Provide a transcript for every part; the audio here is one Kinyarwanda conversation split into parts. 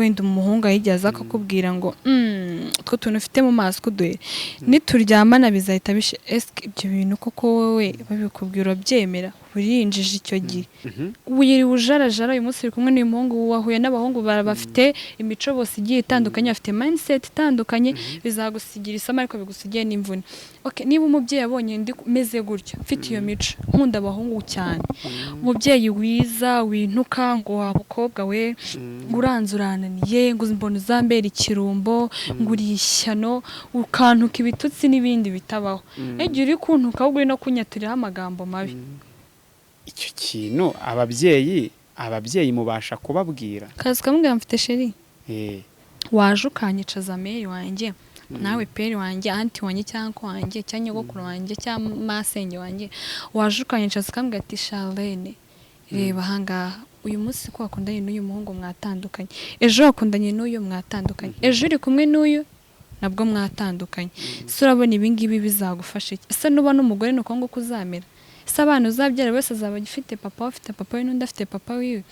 Wenda umuhungu ahijya aza akakubwira ngo "Utwo tuntu ufite mu maso kuduhe nituryamana bizahita bishe." Ese ibyo bintu koko wowe babikubwira urabyemera? Urinjije icyo gihe, wiriwe ujarajara, uyu munsi uri kumwe n'uyu muhungu, wahuye n'abahungu bafite imico bose igiye itandukanye, bafite mindset itandukanye, bizagusigira isomo ariko bigusigiye n'imvune. Okay, niba umubyeyi abonye ndi meze gutya, mfite iyo mico, nkunda abahungu cyane, umubyeyi wiza wintuka ngo "Wa mukobwa we, ngo uranze urananiye, ngo mbona uzambera ikirumbo, ngo uri ishyano," ukantuka ibitutsi n'ibindi bitabaho, igihe uri kuntuka ahubwo uri no kunyaturiraho amagambo mabi. Icyo kintu ababyeyi mubasha kubabwira? Kaza ukamubwira "Mfite chéri," waje ukanyicaza mère wanjye nawe père wanjye, aunty wanjye cyangwa uncle wanjye cyangwa nyogokuru wanjye cyangwa masenge wanjye, waje ukanyicaza ukambwira ati "Charlene, reba ahangaha, uyu munsi ko wakundanye n'uyu muhungu mwatandukanye, ejo wakundanye n'uyu mwatandukanye, ejo uri kumwe n'uyu nabwo mwatandukanye, ese urabona ibi ngibi bizagufasha iki? Ese nuba n'umugore ni uko nguko uzamera? Ese abana uzabyara wese azaba agifite papa we, afite papa we, n'undi afite papa wiwe?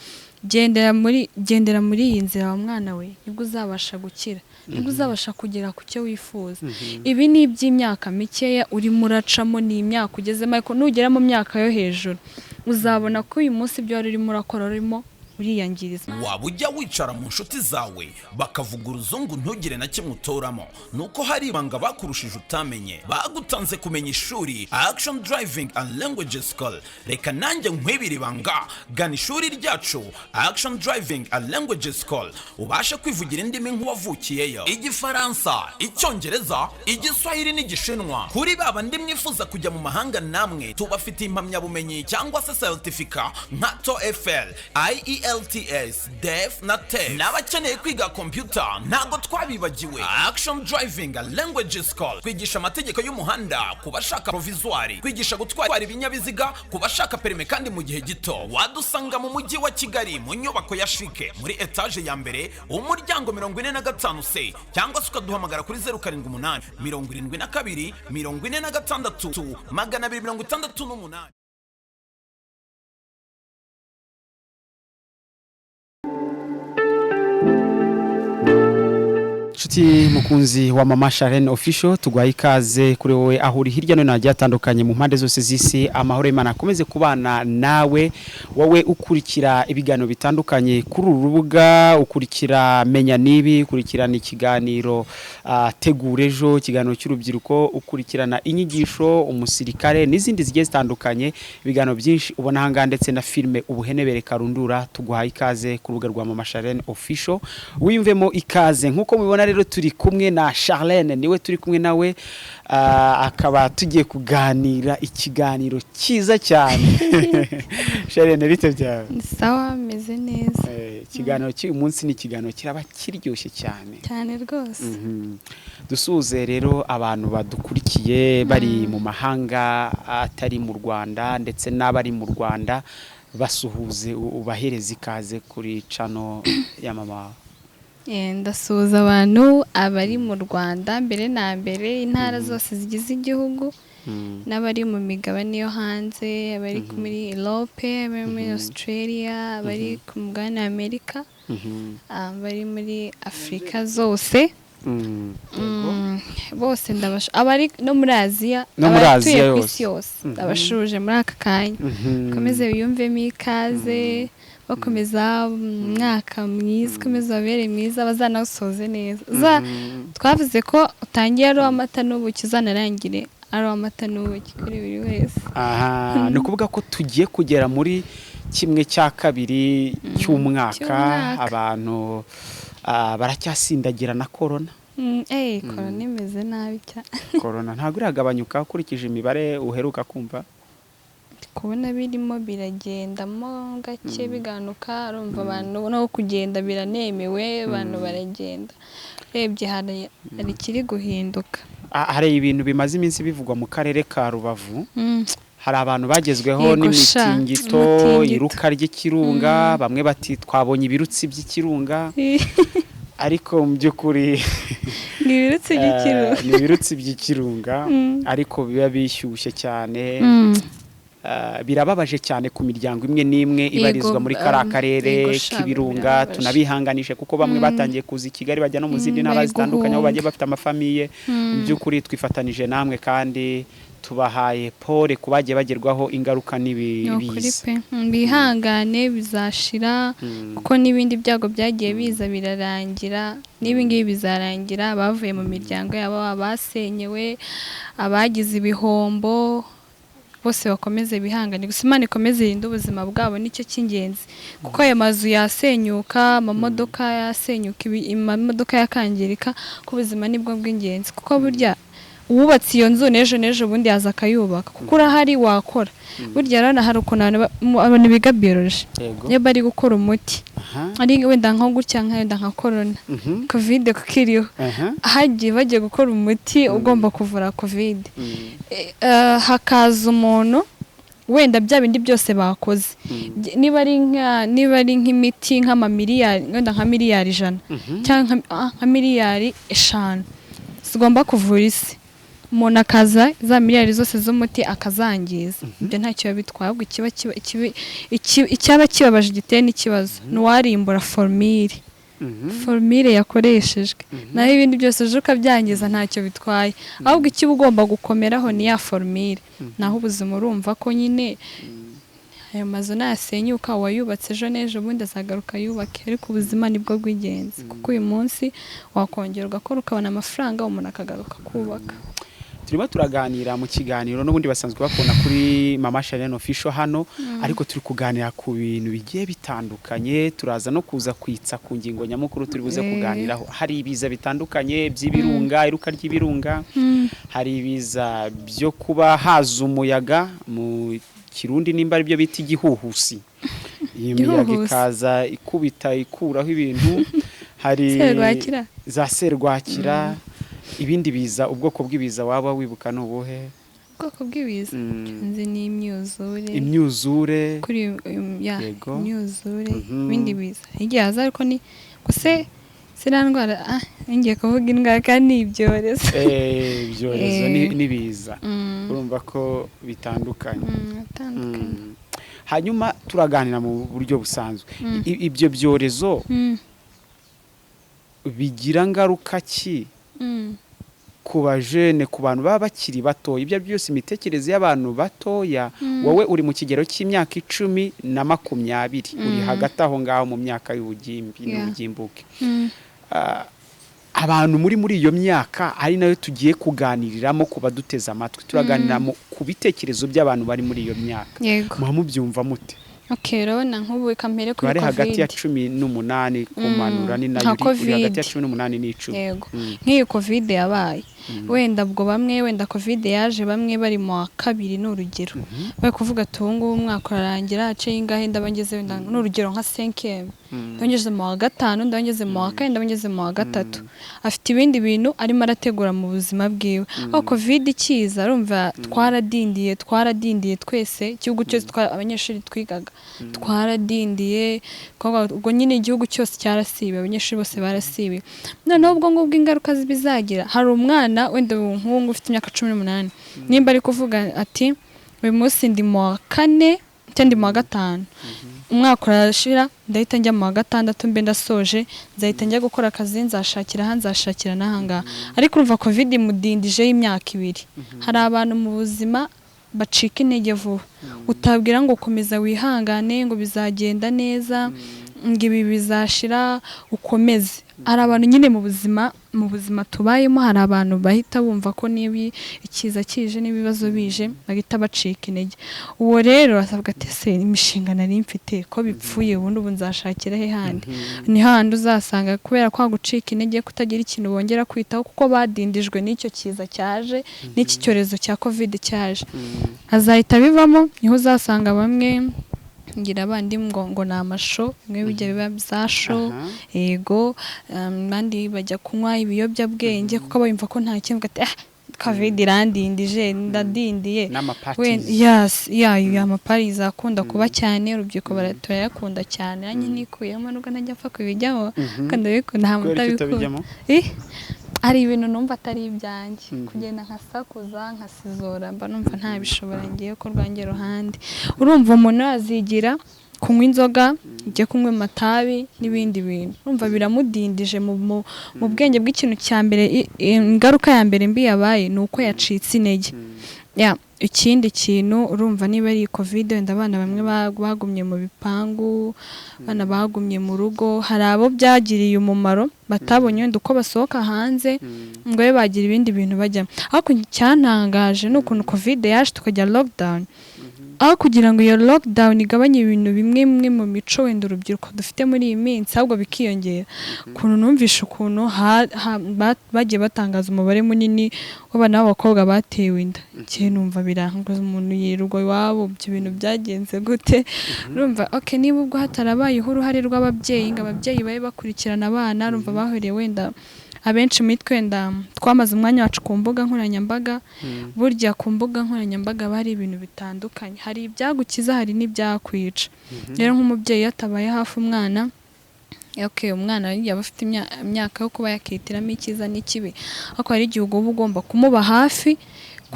Gendera muri iyi nzira wa mwana we, nibwo uzabasha gukira, nibwo uzabasha kugera ku cyo wifuza. Ibi ni iby'imyaka mikeya urimo uracamo, ni imyaka ugezemo, ariko nugera mu myaka yo hejuru uzabona ko uyu munsi ibyo wari urimo urakora urimo uriyangiriza." Waba ujya wicara mu nshuti zawe bakavuga uruzungu ntugire na kimwe utoramo? Ni uko hari ibanga bakurushije utamenye. Bagutanze kumenya ishuri Action Driving and Language School. Reka nanjye nkwibire ibanga. Gana ishuri ryacu Action Driving and Language School ubashe kwivugira indimi nk'uwavukiyeyo: Igifaransa, Icyongereza, Igiswahili n'Igishinwa. Kuri ba bandi mwifuza kujya mu mahanga, namwe tubafitiye impamyabumenyi cyangwa se certificate nka TOEFL, IELTS, DEF na TEF. N'abakeneye kwiga computer ntabwo twabibagiwe. Action Driving Language School kwigisha amategeko y'umuhanda ku bashaka provisoire, kwigisha gutwara ibinyabiziga ku bashaka permis, kandi mu gihe gito. Wadusanga mu mujyi wa Kigali mu nyubako ya CHIC muri etaje ya mbere, umuryango 45 C, cyangwa se ukaduhamagara kuri 078 72 46 268. Nshuti mukunzi wa Mama Charlene Official, tuguhaye ikaze kuri wowe aho uri hirya no hino hagiye hatandukanye mu mpande zose z'isi. Amahoro y'Imana akomeze kubana nawe, wowe ukurikira ibiganiro bitandukanye kuri uru rubuga, ukurikira Menya Nibi, ukurikirana ikiganiro Tegura Ejo, ikiganiro cy'urubyiruko, ukurikirana inyigisho umusirikare n'izindi zigiye zitandukanye, ibiganiro byinshi ubona ahangaha ndetse na filime Ubuhenebere Karundura. Tuguhaye ikaze ku rubuga rwa Mama Charlene Official, wiyumvemo ikaze. Nk'uko mubibona rero, turi kumwe na Charlene, niwe turi kumwe nawe, akaba tugiye kuganira ikiganiro cyiza cyane. Charlene, bite byawe? Ni sawa, meze neza. Ikiganiro cy'uyu munsi ni ikiganiro kiraba kiryoshye cyane. Cyane rwose. Dusuhuze rero abantu badukurikiye bari mu mahanga atari mu Rwanda ndetse n'abari mu Rwanda, basuhuze, ubahereze ikaze kuri channel ya mama wawe. Ndasuhuza abantu abari mu Rwanda mbere na mbere, intara zose zigize igihugu, n'abari mu migabane yo hanze, abari muri Europe, abari muri Australia, abari ku mugabane wa Amerika, abari muri Afurika zose. Bose ndabasha, abari no muri Aziya, No muri abatuye Aziya ku yose. isi yose, ndabashuje muri aka kanya. Bakomeze biyumvemo ikaze, bakomeza umwaka mwiza, ukomeze ubabere mwiza, bazanawusoze neza. Twavuze ko utangiye ari uw'amata n'ubuki, uzanarangire ari uw'amata n'ubuki kuri buri wese. Aha ni ukuvuga ko tugiye kugera muri kimwe cya kabiri cy'umwaka. Cy'umwaka. Abantu baracyasindagira na korona. Korona imeze nabi cyane. Korona ntabwo iragabanyuka ukurikije imibare uheruka kumva? Ndi kubona birimo biragendamo gake biganuka, urumva abantu no kugenda biranemewe, abantu baragenda, urebye hari ikiri guhinduka. Hari ibintu bimaze iminsi bivugwa mu karere ka Rubavu. Hari abantu bagezweho Yego sha, n'imitingito, umutingito. iruka ry'ikirunga, bamwe bati "Twabonye ibirutsi by'ikirunga," ariko mu by'ukuri Ni ibirutsi by'ikirunga. Ni ibirutsi by'ikirunga, ariko biba bishyushye cyane. Birababaje cyane ku miryango imwe n'imwe ibarizwa muri kariya karere yego sha, k'ibirunga. Birababaje. Tunabihanganishe kuko bamwe batangiye kuza i Kigali, bajya no mu zindi ntara bari zitandukanye aho guhunga. bagiye bafite amafamiye. Mu by'ukuri twifatanije namwe kandi tubahaye pole ku bagiye bagerwaho ingaruka Ni ukuri n'ibiza. pe. Bihangane, bizashira, kuko n'ibindi byago byagiye biza birarangira, n'ibi ngibi bizarangira. Abavuye mu miryango yabo, abasenyewe, abagize ibihombo, bose bakomeze bihangane. Gusa Imana ikomeze irinde ubuzima bwabo, nicyo cy'ingenzi, kuko ayo mazu yasenyuka, amamodoka yasenyuka, amamodoka yakangirika, ko ubuzima nibwo bw'ingenzi, kuko burya uwubatse iyo nzu n'ejo n'ejo bundi yaza akayubaka, kuko urahari wakora. Burya rero hari ukuntu abantu biga biology, iyo bari gukora umuti, ari wenda nko gutya, nka wenda nka corona, COVID kuko iriho, hagiye bagiye gukora umuti ugomba kuvura COVID, hakaza umuntu wenda bya bindi byose bakoze, niba ari nk'imiti nk'amamiliyari, wenda nka miliyari 100 cyangwa nka miliyari 5 zigomba kuvura isi, umuntu akaza za miliyari zose z'umuti akazangiza, ibyo ntacyo biba bitwaye. Ahubwo icyaba kibabaje, giteye n'ikibazo, ni uwarimbura formule yakoreshejwe. Naho ibindi byose uje ukabyangiza ntacyo bitwaye, ahubwo icyo uba ugomba gukomeraho ni ya formule. Naho ubuzima, urumva ko nyine ayo mazu nasenyuka, uwayubatse ejo n'ejo bundi azagaruka yubake, ariko ubuzima nibwo bw'ingenzi, kuko uyu munsi wakongera ugakora ukabona amafaranga, umuntu akagaruka kubaka. Turimo turaganira mu kiganiro n'ubundi basanzwe bakunda kuri Mama Charlene Official hano, ariko turi kuganira ku bintu bigiye bitandukanye. Turaza no kuza kwitsa ku ngingo nyamukuru turi buze kuganiraho. Hari ibiza bitandukanye by'ibirunga, iruka ry'ibirunga, hari ibiza byo kuba haza umuyaga, mu Kirundi nimba ari byo bita igihuhusi, iyi miyaga Igihuhusi. ikaza ikubita ikuraho ibintu, hari Serwakira. za serwakira, ibindi biza. Ubwoko bw'ibiza waba wibuka ni ubuhe? Ubwoko bw'ibiza nzi ni imyuzure. Imyuzure. Kuri ya imyuzure. Ibindi biza igihe haza, ariko ni gusa ziriya ndwara, ngiye kuvuga indwara kandi ni ibyorezo. Ibyorezo n'ibiza, urumva ko bitandukanye. Atandukanye. Hanyuma turaganira mu buryo busanzwe. Ibyo byorezo bigira ngaruka ki ku bajene, ku bantu baba bakiri batoya? Ibyo ari byo byose, imitekerereze y'abantu batoya, wowe uri mu kigero cy'imyaka 10 na 20, uri hagati aho ngaho mu myaka y'ubugimbi n'ubugimbuke. Abantu muri iyo myaka, ari nayo tugiye kuganiriramo ku baduteze amatwi, turaganira ku bitekerezo by'abantu bari muri iyo myaka. Muba mubyumva mute? Okay, urabona nk'ubu reka mpere kuri Bari hagati ya COVID. 18 kumanura, ni nayo Nka uri hagati ya COVID. 18 n'icumi. Yego. Nk'iyi COVID yabaye, wenda ubwo bamwe, wenda COVID yaje bamwe bari mu wa kabiri, ni urugero, bari kuvuga ati ubu ngubu umwaka urarangira haciye ingahe, ndaba ngeze wenda, ni urugero, nka cinquième, ndaba ngeze mu wa gatanu, ndaba ngeze mu wa kane, ndaba ngeze mu wa gatatu, afite ibindi bintu arimo arategura mu buzima bwiwe. Aho COVID ikiza, arumva twaradindiye, twaradindiye twese, igihugu cyose, abanyeshuri twigaga twaradindiye, kuko ubwo nyine igihugu cyose cyarasibe, abanyeshuri bose barasibe. Noneho ubwo ngubwo ingaruka bizagira, hari umwana wenda ubu nk'ubu ngubu ufite imyaka 18, nimba ari kuvuga ati uyu munsi ndi mu wa kane cyangwa ndi mu wa gatanu, umwaka urashira ndahita njya mu wa gatandatu, mbe ndasoje, nzahita njya gukora akazi, nzashakira aha, nzashakira n'ahangaha, ariko urumva COVID imudindije y'imyaka 2. Hari abantu mu buzima bacika intege vuba, utabwira ngo komeza wihangane, ngo bizagenda neza, ngo ibi bizashira, ukomeze. Hari abantu nyine mu buzima tubayemo, hari abantu bahita bumva ko niba ikiza kije n'ibibazo bije bahita bacika intege. Uwo rero asabwa ati ese imishinga nari mfite ko bipfuye, ubundi ubu nzashakira he handi? Ni handi uzasanga kubera kwa gucika intege, kutagira ikintu bongera kwitaho, kuko badindijwe n'icyo kiza cyaje, n'iki cyorezo cya COVID cyaje, azahita bivamo. Niho uzasanga bamwe ngira abandi ngo ni amasho, bimwe bijya biba bya sho. Yego, abandi bajya kunywa ibiyobyabwenge kuko bumva ko nta kintu, ati COVID irandindije, ndadindiye. N'amaparties. Yes, ya amaparties akunda kuba cyane, urubyiruko turayakunda cyane. Nanjye nikuyemo nubwo ntajya apfa kubijyamo, kandi ndabikunda, nta muntu Kubera iki utabikunda. utabijyamo? Hari ibintu numva atari ibyanjye, kugenda nkasakuza, nkasizora, mba numva ntabishobora. Ngiye ko rwanjye ruhande, urumva umuntu yazigira kunywa inzoga, ujye kunywa amatabi n'ibindi bintu, urumva biramudindije mu bwenge bw'ikintu cya mbere. Ingaruka ya mbere mbi yabaye ni uko yacitse intege. Ya, ikindi kintu, urumva niba ari COVID, wenda abana bamwe bagumye mu bipangu, abana bagumye mu rugo, hari abo byagiriye umumaro batabonye wenda uko basohoka hanze ngo babe bagira ibindi bintu bajyamo. Ariko icyantangaje ni ukuntu COVID yaje tukajya lockdown, aho kugira ngo iyo lockdown igabanye ibintu bimwe bimwe mu mico wenda urubyiruko dufite muri iyi minsi, ahubwo bikiyongera. Ukuntu numvishe ukuntu bagiye batangaza umubare munini w'abana b'abakobwa batewe inda, njye numva birangoza. Umuntu yirirwa iwabo, ibyo bintu byagenze gute? Urumva, okay, niba ubwo hatarabayeho uruhare rw'ababyeyi ngo ababyeyi babe bakurikirana abana, urumva bahuriye wenda abenshi muri twe wenda twamaze umwanya wacu ku mbuga nkoranyambaga. Burya ku mbuga nkoranyambaga haba hari ibintu bitandukanye, hari ibyagukiza, hari n'ibyakwica. Rero nk'umubyeyi iyo atabaye hafi umwana, okay, umwana yaba afite imyaka yo kuba yakihitiramo icyiza n'ikibi, ariko hari igihe uba ugomba kumuba hafi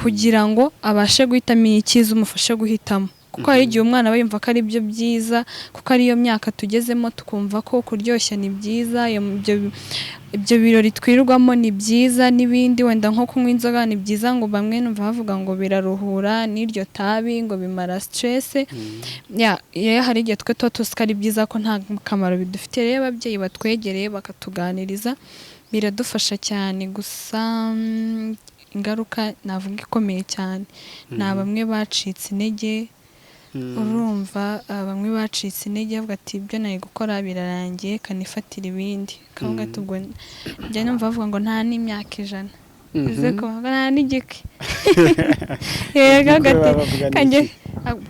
kugira ngo abashe guhitamo icyiza, umufashe guhitamo, kuko hari igihe umwana aba yumva ko ari byo byiza, kuko ariyo myaka tugezemo, tukumva ko kuryoshya ni byiza, ibyo birori twirirwamo ni byiza, n'ibindi wenda nko kunywa inzoga ni byiza, ngo bamwe numva bavuga ngo biraruhura, n'iryo tabi ngo bimara stress. Ya, rero hari igihe twe tuba tuzi ko ari byiza ko nta kamaro bidufitiye. Rero ababyeyi batwegereye bakatuganiriza biradufasha cyane. Gusa ingaruka navuga ikomeye cyane ni bamwe bacitse intege. Urumva, bamwe bacitse intege bavuga ati ibyo nari gukora birarangiye, kanifatira ibindi. Kavuga ati ubwo njya numva bavuga ngo nta n'imyaka 100, bivuze ko bavuga nta n'igikwe. Yego. Igikwe Ati baba bavuga ni kanjye iki?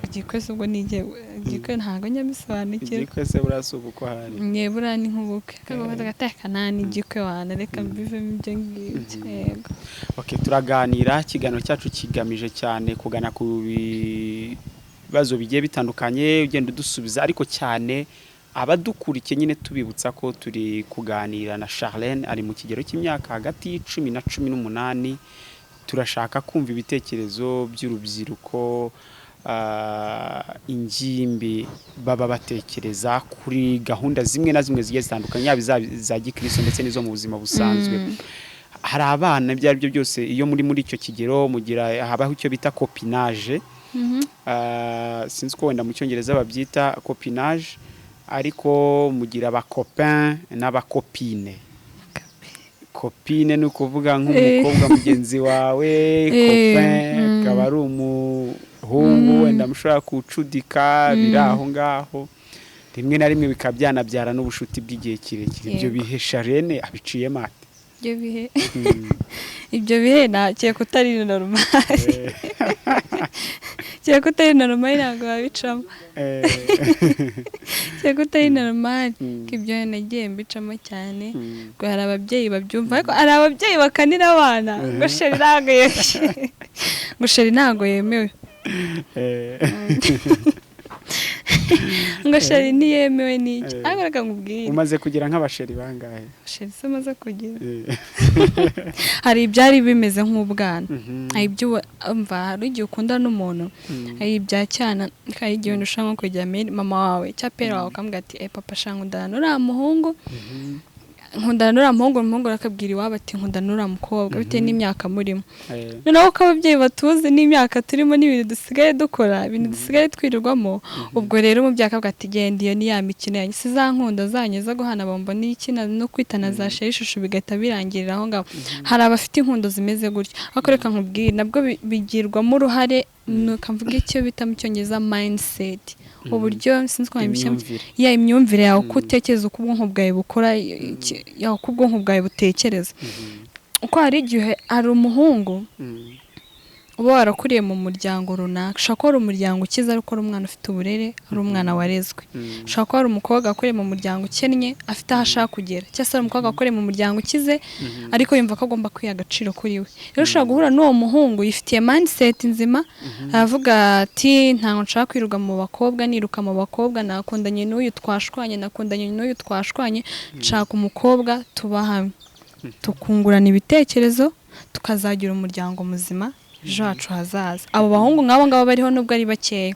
Igikwe se ubwo ni igikwe? Ntabwo nyabisobanukirwa. Igikwe se buriya si ubukwe ahari? Buriya ni nk'ubukwe. Kavuga ati aka nta n'igikwe wana, reka mbivemo ibyo ngibyo. Yego. Okay, turaganira. Ikiganiro cyacu kigamije cyane kugana ku bibazo bigiye bitandukanye, ugenda udusubiza, ariko cyane abadukurikiye nyine tubibutsa ko turi kuganira na Charlene, ari mu kigero cy'imyaka hagati y'10 na 18. Turashaka kumva ibitekerezo by'urubyiruko, ingimbi, baba batekereza kuri gahunda zimwe na zimwe zigiye zitandukanye, yaba iza za gikristo ndetse n'izo mu buzima busanzwe. Hari abana, ibyo ari byo byose, iyo muri icyo kigero mugira, habaho icyo bita copinage. Sinzi ko wenda mu Cyongereza babyita copinage, ariko mugira abacopain n'abacopine. Copine ni ukuvuga nk'umukobwa mugenzi wawe, copain akaba ari umuhungu wenda mushobora kucudika biri aho ngaho, rimwe na rimwe bikaba byanabyara n'ubushuti bw'igihe kirekire. Ibyo bihe Charlene abiciyemo ate? Ibyo bihe, ibyo bihe ntakeka utari normal, kereka utari normal ntabwo wabicamo. Kereka utari normal. Ibyo nagiye mbicamo cyane. Ngo hari ababyeyi babyumva, ariko hari ababyeyi bakanira abana ngo chéri ntabwo yemewe, ngo chéri ntabwo yemewe, ngo chéri ntiyemewe n'iki. Ariko reka nkubwire. Umaze kugira nk'abachéri bangahe? Chéri se maze kugira? Hari ibyari bimeze nk'ubwana, hari ibyo umva, hari igihe ukunda n'umuntu, hari ibya cyana, hari igihe wenda ushaka nko kujya mama wawe cyangwa père wawe ukamubwira ati eh papa, shaka nkundana n'uriya muhungu, nkundana n'uriya muhungu. Umuhungu akabwira iwabo ati nkundana n'uriya mukobwa, bitewe n'imyaka murimo. Noneho ko ababyeyi batuzi n'imyaka turimo n'ibintu dusigaye dukora, ibintu dusigaye twirirwamo, ubwo rero umubyeyi akavuga ati genda, iyo ni ya mikino yanyu, si za nkunda zanyu zo guhana bombo n'ikina no kwitana za chéri chouchou, bigahita birangirira aho ngaho. Hari abafite inkundo zimeze gutyo, ariko reka nkubwire, nabwo bigirwamo uruhare nuka mvuga icyo bita mu Cyongereza mindset, uburyo, sinzi ko nabishyira Imyumvire. Ya, imyumvire yawe, uko utekereza, uko ubwonko bwawe bukora, ya, uko ubwonko bwawe butekereza. Uko hari igihe hari umuhungu uba warakuriye mu muryango runaka, ushobora kuba ari umuryango ukize ariko ari umwana ufite uburere, ari umwana warezwe. Ushobora kuba ari umukobwa wakuriye mu muryango ukennye afite aho ashaka kugera, cyangwa se ari umukobwa wakuriye mu muryango ukize ariko yumva ko agomba kwiha agaciro kuri we. Rero ushobora guhura n'uwo muhungu yifitiye mindset nzima, aravuga ati ntabwo nshaka kwirirwa mu bakobwa, niruka mu bakobwa, nakundanye n'uyu twashwanye, nakundanye n'uyu twashwanye, nshaka umukobwa tuba hamwe. Tukungurana ibitekerezo, tukazagira umuryango muzima ejo hacu hazaza. Abo bahungu nk'abo ngabo bariho nubwo ari bakeya,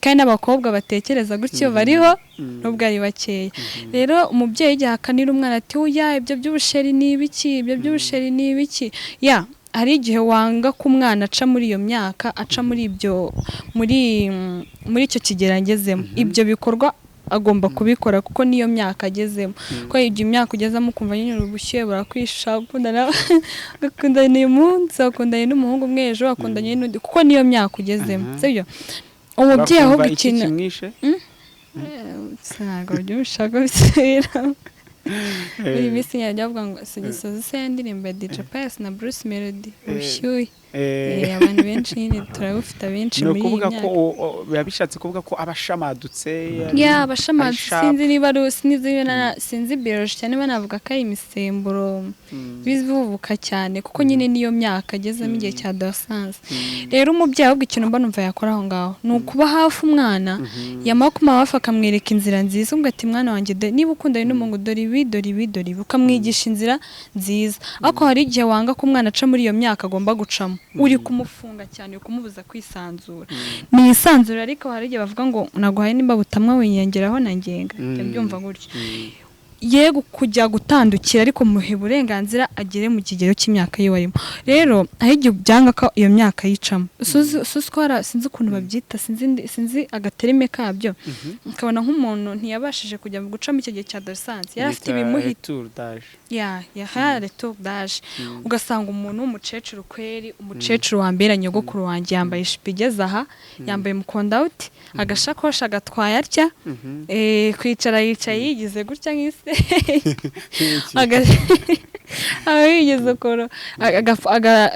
kandi n'abakobwa batekereza gutyo bariho nubwo ari bakeya. Rero umubyeyi igihe akanira umwana ati: "Oya, ibyo by'ubusheri ni ibiki? Ibyo by'ubusheri ni ibiki?" Ya, hari igihe wanga ko umwana aca muri iyo myaka, aca muri ibyo, muri icyo kigero agezemo. Ibyo bikorwa agomba kubikora kuko niyo myaka agezemo, ko igihe imyaka ugezemo ukumva nyine ubushyuhe burakwisha, ukundana, ugakundana uyu munsi, wakundanye n'umuhungu umwe, ejo wakundanye n'undi, kuko niyo myaka ugezemo, sibyo? Umubyeyi ahubwo Bakumva iki ikintu kimwishe? Ntabwo byumva bisubira muri iyi minsi, nyine bavuga ngo sigisoza se ya ndirimbo ya DJ Pius na Bruce Melody, ubushyuhe. Abantu benshi nyine turabufite, abenshi Ni muri iyi ukuvuga ko myaka. Biba bishatse kuvuga ko aba ashamadutse Ya, abashamadutse. Ari sharp. Sinzi niba ari, sinzi niba sinzi biology cyane, niba navuga ko ari imisemburo bivubuka cyane, kuko nyine niyo myaka agezemo, igihe cya adolescence. Rero umubyeyi ahubwo ikintu mba numva yakora aho ngaho ni ukuba hafi umwana. Yamara kumuba hafi, akamwereka inzira nziza, ubwo ati: "Mwana wanjye, dore niba ukundanye n'umuhungu, dore ibi, dore ibi, dore ibi," ukamwigisha inzira nziza. Ariko hari igihe wanga ko umwana aca muri iyo myaka agomba gucamo, uri kumufunga cyane, uri kumubuza kwisanzura. Ni isanzura, ariko hari igihe bavuga ngo naguhaye nimba butamwa winyongeraho na ngenga. Njya mbyumva gutyo. Yego kujya gutandukira, ariko muhe uburenganzira agere mu kigero cy'imyaka ye arimo. Rero aho igihe byanga ko iyo myaka yicamo, suzi ko sinzi ukuntu babyita, sinzi agaterime kabyo, ukabona nk'umuntu ntiyabashije kujya mu gucamo icyo gihe cya adolescence, yari afite Bita ibimuhita. Retour d'âge. Ya, ya retour d'âge. Ugasanga umuntu w'umukecuru kweri, umukecuru wambera nyogokuru wanjye, yambaye ijipo igeze aha, yambaye umukondawuti, agashakoshi agatwaye atya, kwicara yicaye yigize gutya nk'ise. Aba yigize ukuntu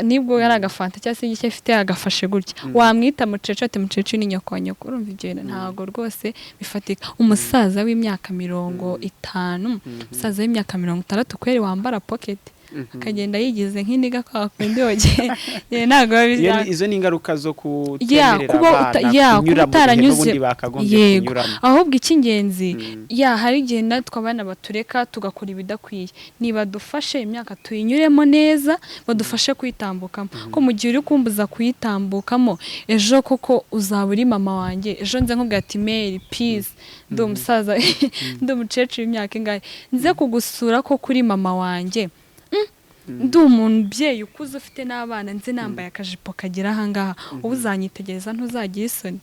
nibwo ari agafanta cyangwa se igiki afite agafashe gutya, wamwita mukecuru, ati: "Mukecuru ni nyoko wa nyoko." Urumva ibyo bintu ntabwo rwose bifatika. Umusaza w'imyaka 50, umusaza w'imyaka 60 kweri, wambara pocket akagenda yigize nk'iniga kwa kundi wogeye, ntabwo biba Iyo izo ni ingaruka zo ya kutemerera kuba abana ya kunyura kuba mu bihe utaranyuze n'ubundi bakagombye yego kunyuramo. Ahubwo icy'ingenzi, ya, hari igihe natwe abana batureka tugakora ibidakwiye. Niba dufashe imyaka tuyinyuremo neza, badufashe kuyitambukamo, ko mu gihe uri kumbuza kuyitambukamo, ejo koko uzaba uri mama wanjye, ejo nze nkubwira ati: "Mary, peace, ndi umusaza, ndi umukecuru w'imyaka ingahe, nze kugusura ko kuri mama wanjye, ndi umubyeyi ukuze ufite n'abana, nze nambaye akajipo kagera ahangaha, uba uzanyitegereza, ntuzagira isoni?"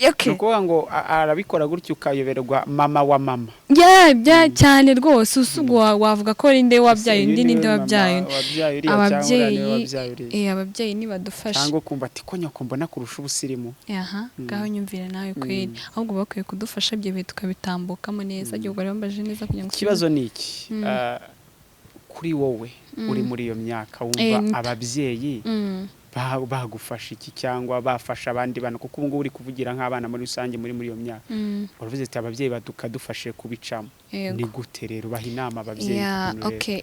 Okay. Ni ukuvuga ngo arabikora gutyo ukayoberwa mama wa mama. Ya, bya cyane rwose. Usugu wavuga ko ari nde wabyaye Ese undi, uyu ninde niwe mama wabyaye undi? wabyaye uriya cyangwa uriya niwe Ababyeyi wabyaye uriya? Ababyeyi nibadufashe. Cyangwa ukumva ati: "Ko nyoko mbona kurusha ubusirimu?" Aha ngaho nyumvire nawe kweri. Ahubwo bakwiye kudufasha ibyo bihe tukabitambukamo neza. Igihe ubwo rero mbaje neza kugira ngo Ikibazo ni iki? Kuri wowe uri muri iyo myaka, wumva ababyeyi bagufasha iki cyangwa bafasha abandi bana? Kuko ubu ngubu uri kuvugira nk'abana muri rusange muri iyo myaka. Uravuze ati ababyeyi badukadufashe kubicamo. Ni gute rero baha inama ababyeyi Ya, ukuntu rero? Okay.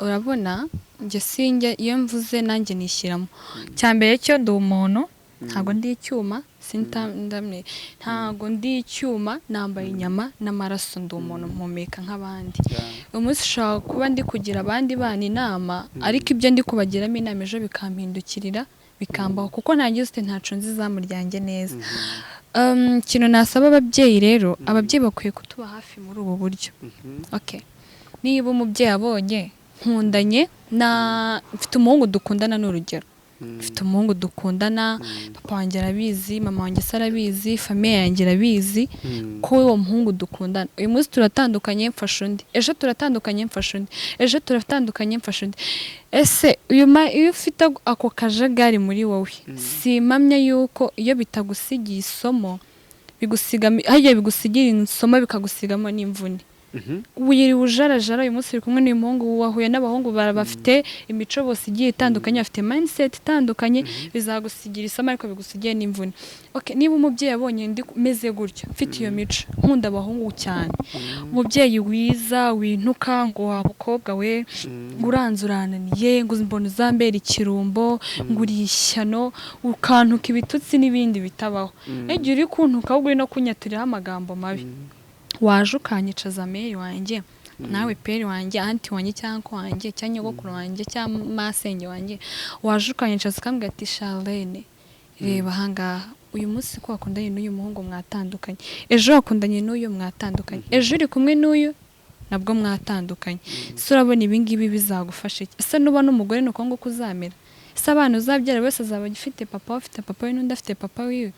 Urabona njye sinjye, iyo mvuze nanjye nishyiramo. Cya mbere cyo, ndi umuntu, ntabwo ndi icyuma. Ndamwe ntabwo ndi icyuma, nambaye inyama n'amaraso, ndi umuntu, mpumeka nk'abandi. Uyu munsi ushobora kuba ndi kugira abandi bana inama, ariko ibyo ndi kubagiramo inama ejo bikampindukirira bikambaho, kuko ntagize ute, ntaco nzi izamu ryanjye neza. Ikintu nasaba ababyeyi rero, ababyeyi bakwiye kutuba hafi muri ubu buryo. Okay. Niba umubyeyi abonye nkundanye na, mfite umuhungu dukundana, ni urugero, mfite umuhungu dukundana, papa wanjye arabizi, mama wanjye se arabizi, famille yanjye irabizi ko uwo muhungu dukundana. Uyu munsi turatandukanye mfashe undi, ejo turatandukanye mfashe undi, ejo turatandukanye mfashe undi. Ese iyo ufite ako kajagari muri wowe, simpamya yuko iyo bitagusigiye isomo, bigusiga harya, bigusigira isomo bikagusigamo n'imvune. Wiriwe ujarajara, uyu munsi uri kumwe n'uyu muhungu, wahuye n'abahungu bafite imico bose igiye itandukanye, bafite mindset itandukanye, bizagusigira isomo ariko bigusigiye n'imvune. Okay, niba umubyeyi abonye ndi meze gutyo, mfite iyo mico, nkunda abahungu cyane, umubyeyi wiza wintuka ngo: "Wa mukobwa we, ngo uranze urananiye, ngo mbona uzambera ikirumbo, ngo uri ishyano," ukantuka ibitutsi n'ibindi bitabaho. Igihe uri kuntuka ahubwo uri no kunyaturiraho amagambo mabi, waje ukanyicaza meri wanjye. Nawe père wanjye, aunty wanjye, cyangwa uncle wanjye, cyangwa nyogokuru wanjye, cyangwa masenge wanjye, waje ukanyicaza ukambwira ati: "Charlene, reba ahangaha, uyu munsi ko wakundanye n'uyu muhungu mwatandukanye, ejo wakundanye n'uyu mwatandukanye, ejo uri kumwe n'uyu nabwo mwatandukanye, ese urabona ibi ngibi bizagufasha iki? Ese nuba n'umugore ni uko nguko uzamera? Ese abana uzabyara wese azaba agifite papa we, afite papa we, n'undi afite papa wiwe?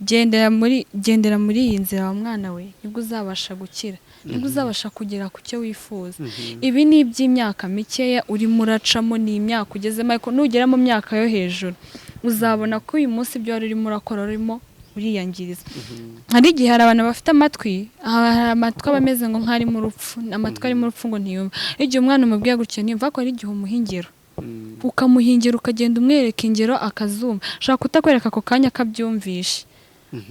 Gendera muri iyi nzira wa mwana we, nibwo uzabasha gukira, nibwo uzabasha kugera ku cyo wifuza. Ibi ni iby'imyaka mikeya urimo uracamo, ni imyaka ugezemo, ariko nugera mu myaka yo hejuru uzabona ko uyu munsi ibyo wari urimo urakora urimo uriyangiriza." Hari igihe hari abantu bafite amatwi, hari amatwi aba ameze ngo nk'arimo urupfu, amatwi arimo urupfu ngo ntiyumva. Igihe umwana umubwiye gutyo ntiyumva, ariko hari igihe umuha ingero, ukamuha ingero, ukagenda umwereka ingero akazumva. Ashobora kutakwereka ako kanya akabyumvishe,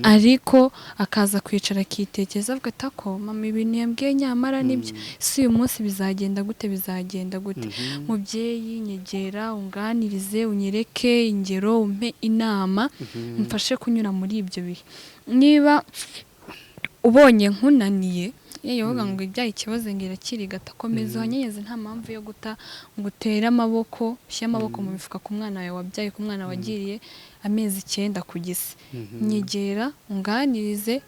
ariko akaza kwicara akitekereza, avuga ati: "Ako mama ibintu yambwiye nyamara nibyo. Si uyu munsi bizagenda gute, bizagenda gute?" Mubyeyi, nyegera, unganirize, unyereke ingero, umpe inama, mfashe kunyura muri ibyo bihe. Niba ubonye nkunaniye, yewe uvuga ngo ibyaye ikibazo ngo irakirigata, komeza uhanyenyeze. Nta mpamvu yo guta ngo utere amaboko, ushyire amaboko mu mifuka ku mwana wawe wabyaye, ku mwana wagiriye amezi 9 ku gisi. Nyegera unganirize,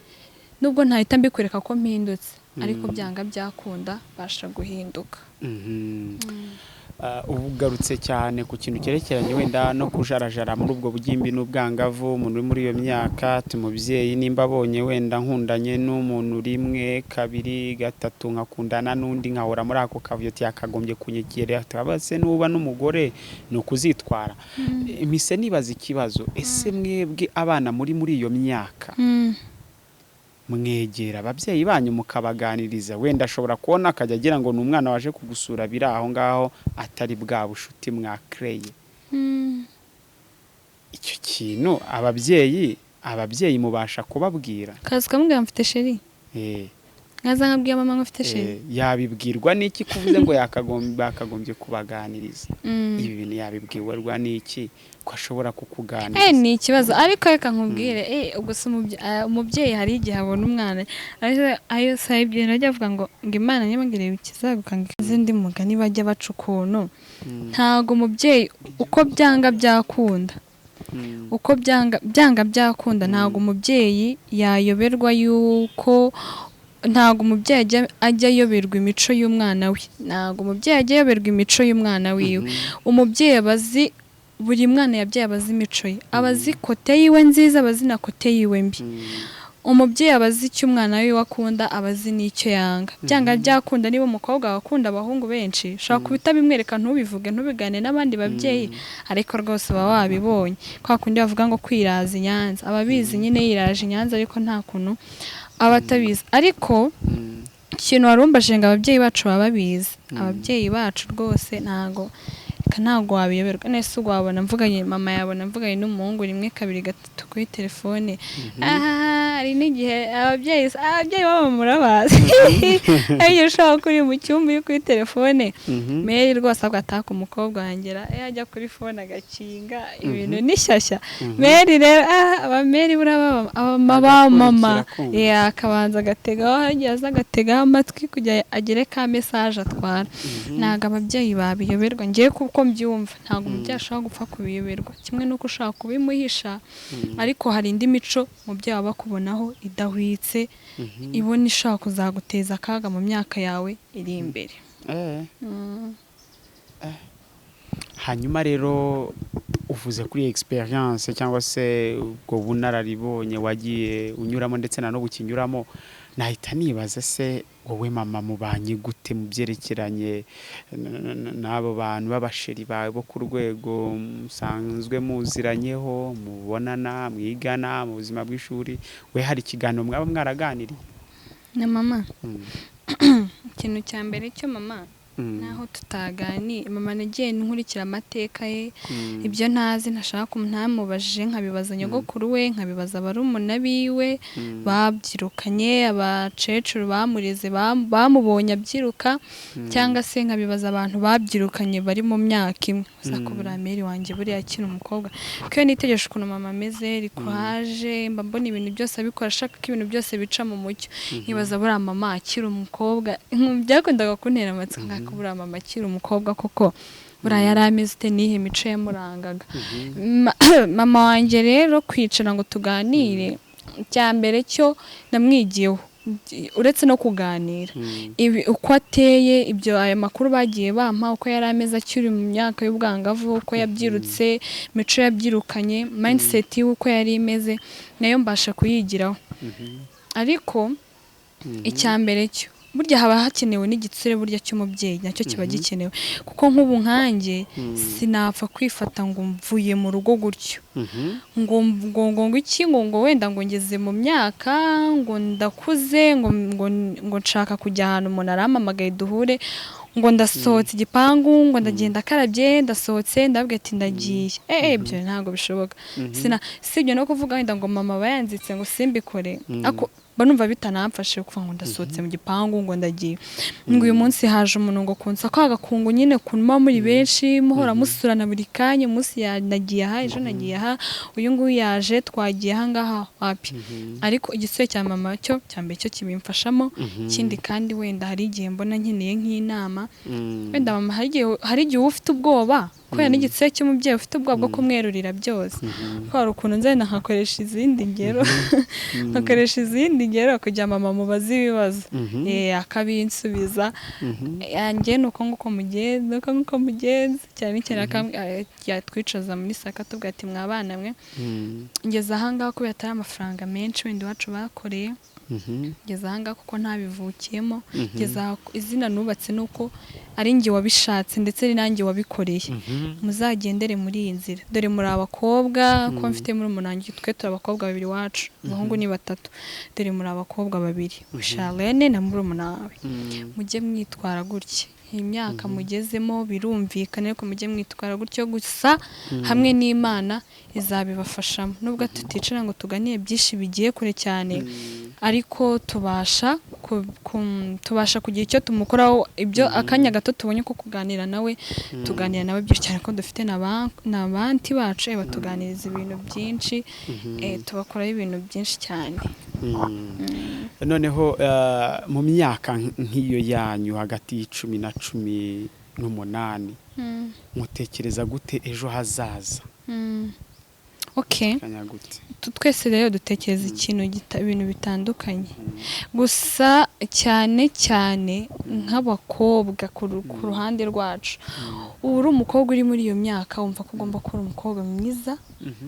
nubwo ntahita mbikwereka ko mpindutse, ariko byanga byakunda basha guhinduka. Ugarutse cyane ku kintu cyerekeranye wenda no kujarajara muri ubwo bugimbi n'ubwangavu. Umuntu uri muri iyo myaka ati: "Umubyeyi nimba abonye wenda nkundanye n'umuntu rimwe, kabiri, gatatu, nkakundana n'undi, nkahora muri ako kavuyo," ati yakagombye kunyegera, se nuba n'umugore ni ukuzitwara. Mpise nibaza ikibazo: ese mwebwe abana muri iyo myaka mwegera ababyeyi banyu mukabaganiriza? Wenda ashobora kubona akajya agira ngo ni umwana waje kugusura biri aho ngaho, atari bwa bushuti mwakereye. Icyo kintu ababyeyi mubasha kubabwira? Kaza ukamubwira: "Mfite chéri." Nkaza nkabwira mama ngo mfite chéri. Yabibwirwa n'iki kuvuze ngo bakagombye kubaganiriza? Ibi bintu yabibwirwa n'iki ko ashobora kukuganiriza? Ni ikibazo, ariko reka nkubwire, ubwo se umubyeyi hari igihe abona umwana ayo saha ibyo bajya bavuga ngo Imana niba ngo ireba ikizagukanga izindi mugani bajya baca ukuntu. Ntabwo umubyeyi, uko byanga byakunda, uko byanga byakunda, ntabwo umubyeyi yayoberwa yuko, ntabwo umubyeyi ajya ayoberwa imico y'umwana we. Ntabwo umubyeyi ajya ayoberwa imico y'umwana wiwe. Umubyeyi aba azi buri mwana yabyaye, aba azi imico ye, aba azi côté yiwe nziza, aba azi na côté yiwe mbi. Umubyeyi aba azi icyo umwana wiwe akunda, aba azi n'icyo yanga. Byanga byakunda, niba umukobwa wawe akunda abahungu benshi, ushobora kuba utabimwereka, ntubivuge, ntubigane n'abandi babyeyi, ariko rwose uba wabibonye. Kwa kundi bavuga ngo kwiraza i Nyanza, aba abizi nyine yiraje i Nyanza, ariko nta kuntu aba atabizi. Ariko ikintu warumbajije ngo ababyeyi bacu baba babizi, ababyeyi bacu rwose ntago, reka, ntabwo wabiyoberwa. Nese ubwo wabona mvuganye, mama yabona mvuganye n'umuhungu rimwe, kabiri, gatatu kuri telefone? Aha hari n'igihe ababyeyi baba murabazi, hari igihe ushobora kuba uri mu cyumba uri kuri telefone, meri rwose ahubwo ataka umukobwa wangera yajya kuri phone agakinga ibintu ni shyashya. Meri rero, abameri buriya ba mama. Agakurikira kumva. Akabanza agategaho, hagiye aza agategaho amatwi kugira agere ka message atwara. Ntabwo ababyeyi babiyoberwa, ngewe kuko mbyumva ntabwo umubyeyi ashobora gupfa kubiyoberwa, kimwe n'uko ushobora kubimuhisha, ariko hari indi mico umubyeyi aba akubonaho idahwitse, ibona ishobora kuzaguteza akaga mu myaka yawe iri imbere. Hanyuma rero uvuze kuri experience cyangwa se ubwo bunararibonye wagiye unyuramo ndetse na n'ubu ukinyuramo, nahita nibaza: se wowe mama mubanye gute mu byerekeranye n'abo bantu b'aba chéri bawe bo ku rwego musanzwe muziranyeho, mubonana, mwigana mu buzima bw'ishuri? We hari ikiganiro mwaba mwaraganiriye? Na mama? Ikintu cya mbere cyo mama Naho tutaganira, mama nagiye nkurikira amateka ye, ibyo ntazi ntashaka ntamubajije, nkabibaza nyogokuru we, nkabibaza barumuna biwe babyirukanye, abakecuru bamureze bamubonye abyiruka, cyangwa se nkabibaza abantu babyirukanye bari mu myaka imwe. Uza ko buriya meri wanjye buriya akiri umukobwa, kuko iyo nitegereje ukuntu mama ameze, courage, mba mbona ibintu byose abikora ashaka ko ibintu byose bica mu mucyo, nkibaza buriya mama akiri umukobwa, byakundaga kuntera amatsiko nkako buriya mama akiri umukobwa koko buriya yari ameze ute, nihe mico yamurangaga. Mama wanjye rero kwicara ngo tuganire, icya mbere cyo namwigiyeho uretse no kuganira ibi uko ateye, ibyo aya makuru bagiye bampa, uko yari ameze akiri mu myaka y'ubwangavu, uko yabyirutse, imico yabyirukanye, mindset yiwe uko yari imeze, nayo mbasha kuyigiraho. Ariko icya mbere cyo burya haba hakenewe n'igitsure burya cy'umubyeyi, nacyo kiba gikenewe, kuko nk'ubu nkanjye sinapfa kwifata ngo mvuye mu rugo gutyo, ngo ngo ngo ngo iki, ngo ngo wenda ngo ngeze mu myaka, ngo ndakuze, ngo ngo ngo nshaka kujya ahantu, umuntu arampamagaye duhure, ngo ndasohotse igipangu, ngo ndagenda akarabye, ndasohotse, ndabwira ati ndagiye. Ibyo ntabwo bishoboka. Sina sibyo no kuvuga wenda ngo mama aba yanzitse ngo simbikore, ariko mba numva bitanamfashe kuvuga ngo ndasohotse mu gipangu ngo ndagiye, ngo uyu munsi haje umuntu ngo kunsa kwa gakungu nyine, ukuntu muba muri benshi muhora musurana buri kanya, umunsi nagiye aha, ejo nagiye aha, uyu nguyu yaje twagiye aha ngaha, wapi. Ariko igitsure cya mama cyo cya mbere cyo kibimfashamo. Ikindi kandi wenda hari igihe mbona nkeneye nk'inama, wenda mama hari igihe uba ufite ubwoba kubera n'igitsure cy'umubyeyi, ufite ubwoba bwo kumwerurira byose, ko hari ukuntu nzenda nkakoresha izindi ngero kugira mama mubaze ibibazo, akabinsubiza. Yanjye ni uko nguko mugenza, uko nguko mugenza, cyane cyane yatwicaza muri saka tubwira ati mwabana mwe, ngeze ahangaha kubera atari amafaranga menshi wenda iwacu bakoreye, ngeze ahangaha kuko ntabivukiyemo, ngeze aha izina nubatse nuko ari njye wabishatse ndetse ari nanjye wabikoreye, muzagendere muri iyi nzira, dore muri abakobwa, ko mfite muri umunange, twe turi abakobwa babiri iwacu, abahungu ni batatu, dore muri abakobwa babiri, Charlene na murumuna wawe, mujye mwitwara gutya, iyi myaka mugezemo birumvikana, ariko mujye mwitwara gutyo gusa, hamwe n'Imana izabibafashamo. Nubwo tuticara ngo tuganire byinshi bigiye kure cyane, ariko tubasha kugira icyo tumukoraho, ibyo akanya gato tubonye ko kuganira nawe, tuganira nawe byinshi cyane, ko dufite na banti bacu, batuganiriza ibintu byinshi, tubakoraho ibintu byinshi cyane. Noneho mu myaka nk'iyo yanyu hagati y'icumi na 18, mutekereza gute ejo hazaza? Okay. Kanya gute? Twese rero dutekereza ikintu ibintu bitandukanye, gusa cyane cyane nk'abakobwa ku ruhande rwacu, uba uri umukobwa uri muri iyo myaka, wumva ko ugomba kuba umukobwa mwiza,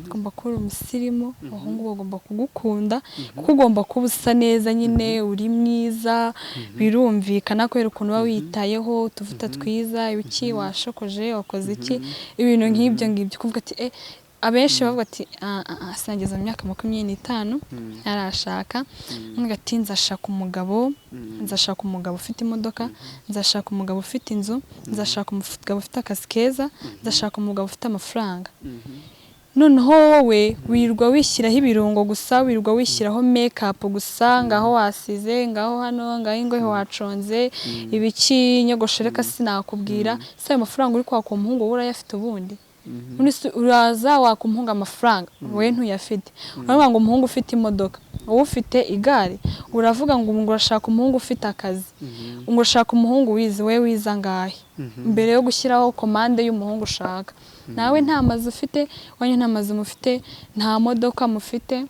ugomba kuba uri umusirimu, abahungu bagomba kugukunda kuko ugomba kuba usa neza nyine, uri mwiza, birumvikana kubera ukuntu uba wiyitayeho, utuvuta twiza, ibiki, washokoje, wakoze iki, ibintu nk'ibyo ngibyo, kuvuga ati abenshi bavuga ati "Ah, ah, ah, sinageza mu myaka 25 ntarashaka," nkavuga ati nzashaka umugabo, nzashaka umugabo ufite imodoka, nzashaka umugabo ufite inzu, nzashaka umugabo ufite akazi keza, nzashaka umugabo ufite amafaranga. Noneho wowe wirirwa wishyiraho ibirungo gusa, wirirwa wishyiraho make-up gusa, ngaho wasize, ngaho hano, ngaho ingohe waconze, ibiki, inyogosho, reka sinakubwira. Se ayo mafaranga uri kwaka umuhungu wowe urayafite ubundi? Ubundi se uraza waka umuhungu amafaranga wowe ntuyafite? Uravuga ngo umuhungu ufite imodoka, wowe ufite igare? Uravuga ngo urashaka umuhungu ufite akazi, ngo urashaka umuhungu wize, wowe wize angahe? Mbere yo gushyiraho komande y'umuhungu ushaka, nawe nta mazu ufite, wanyu nta mazu mufite, nta modoka mufite,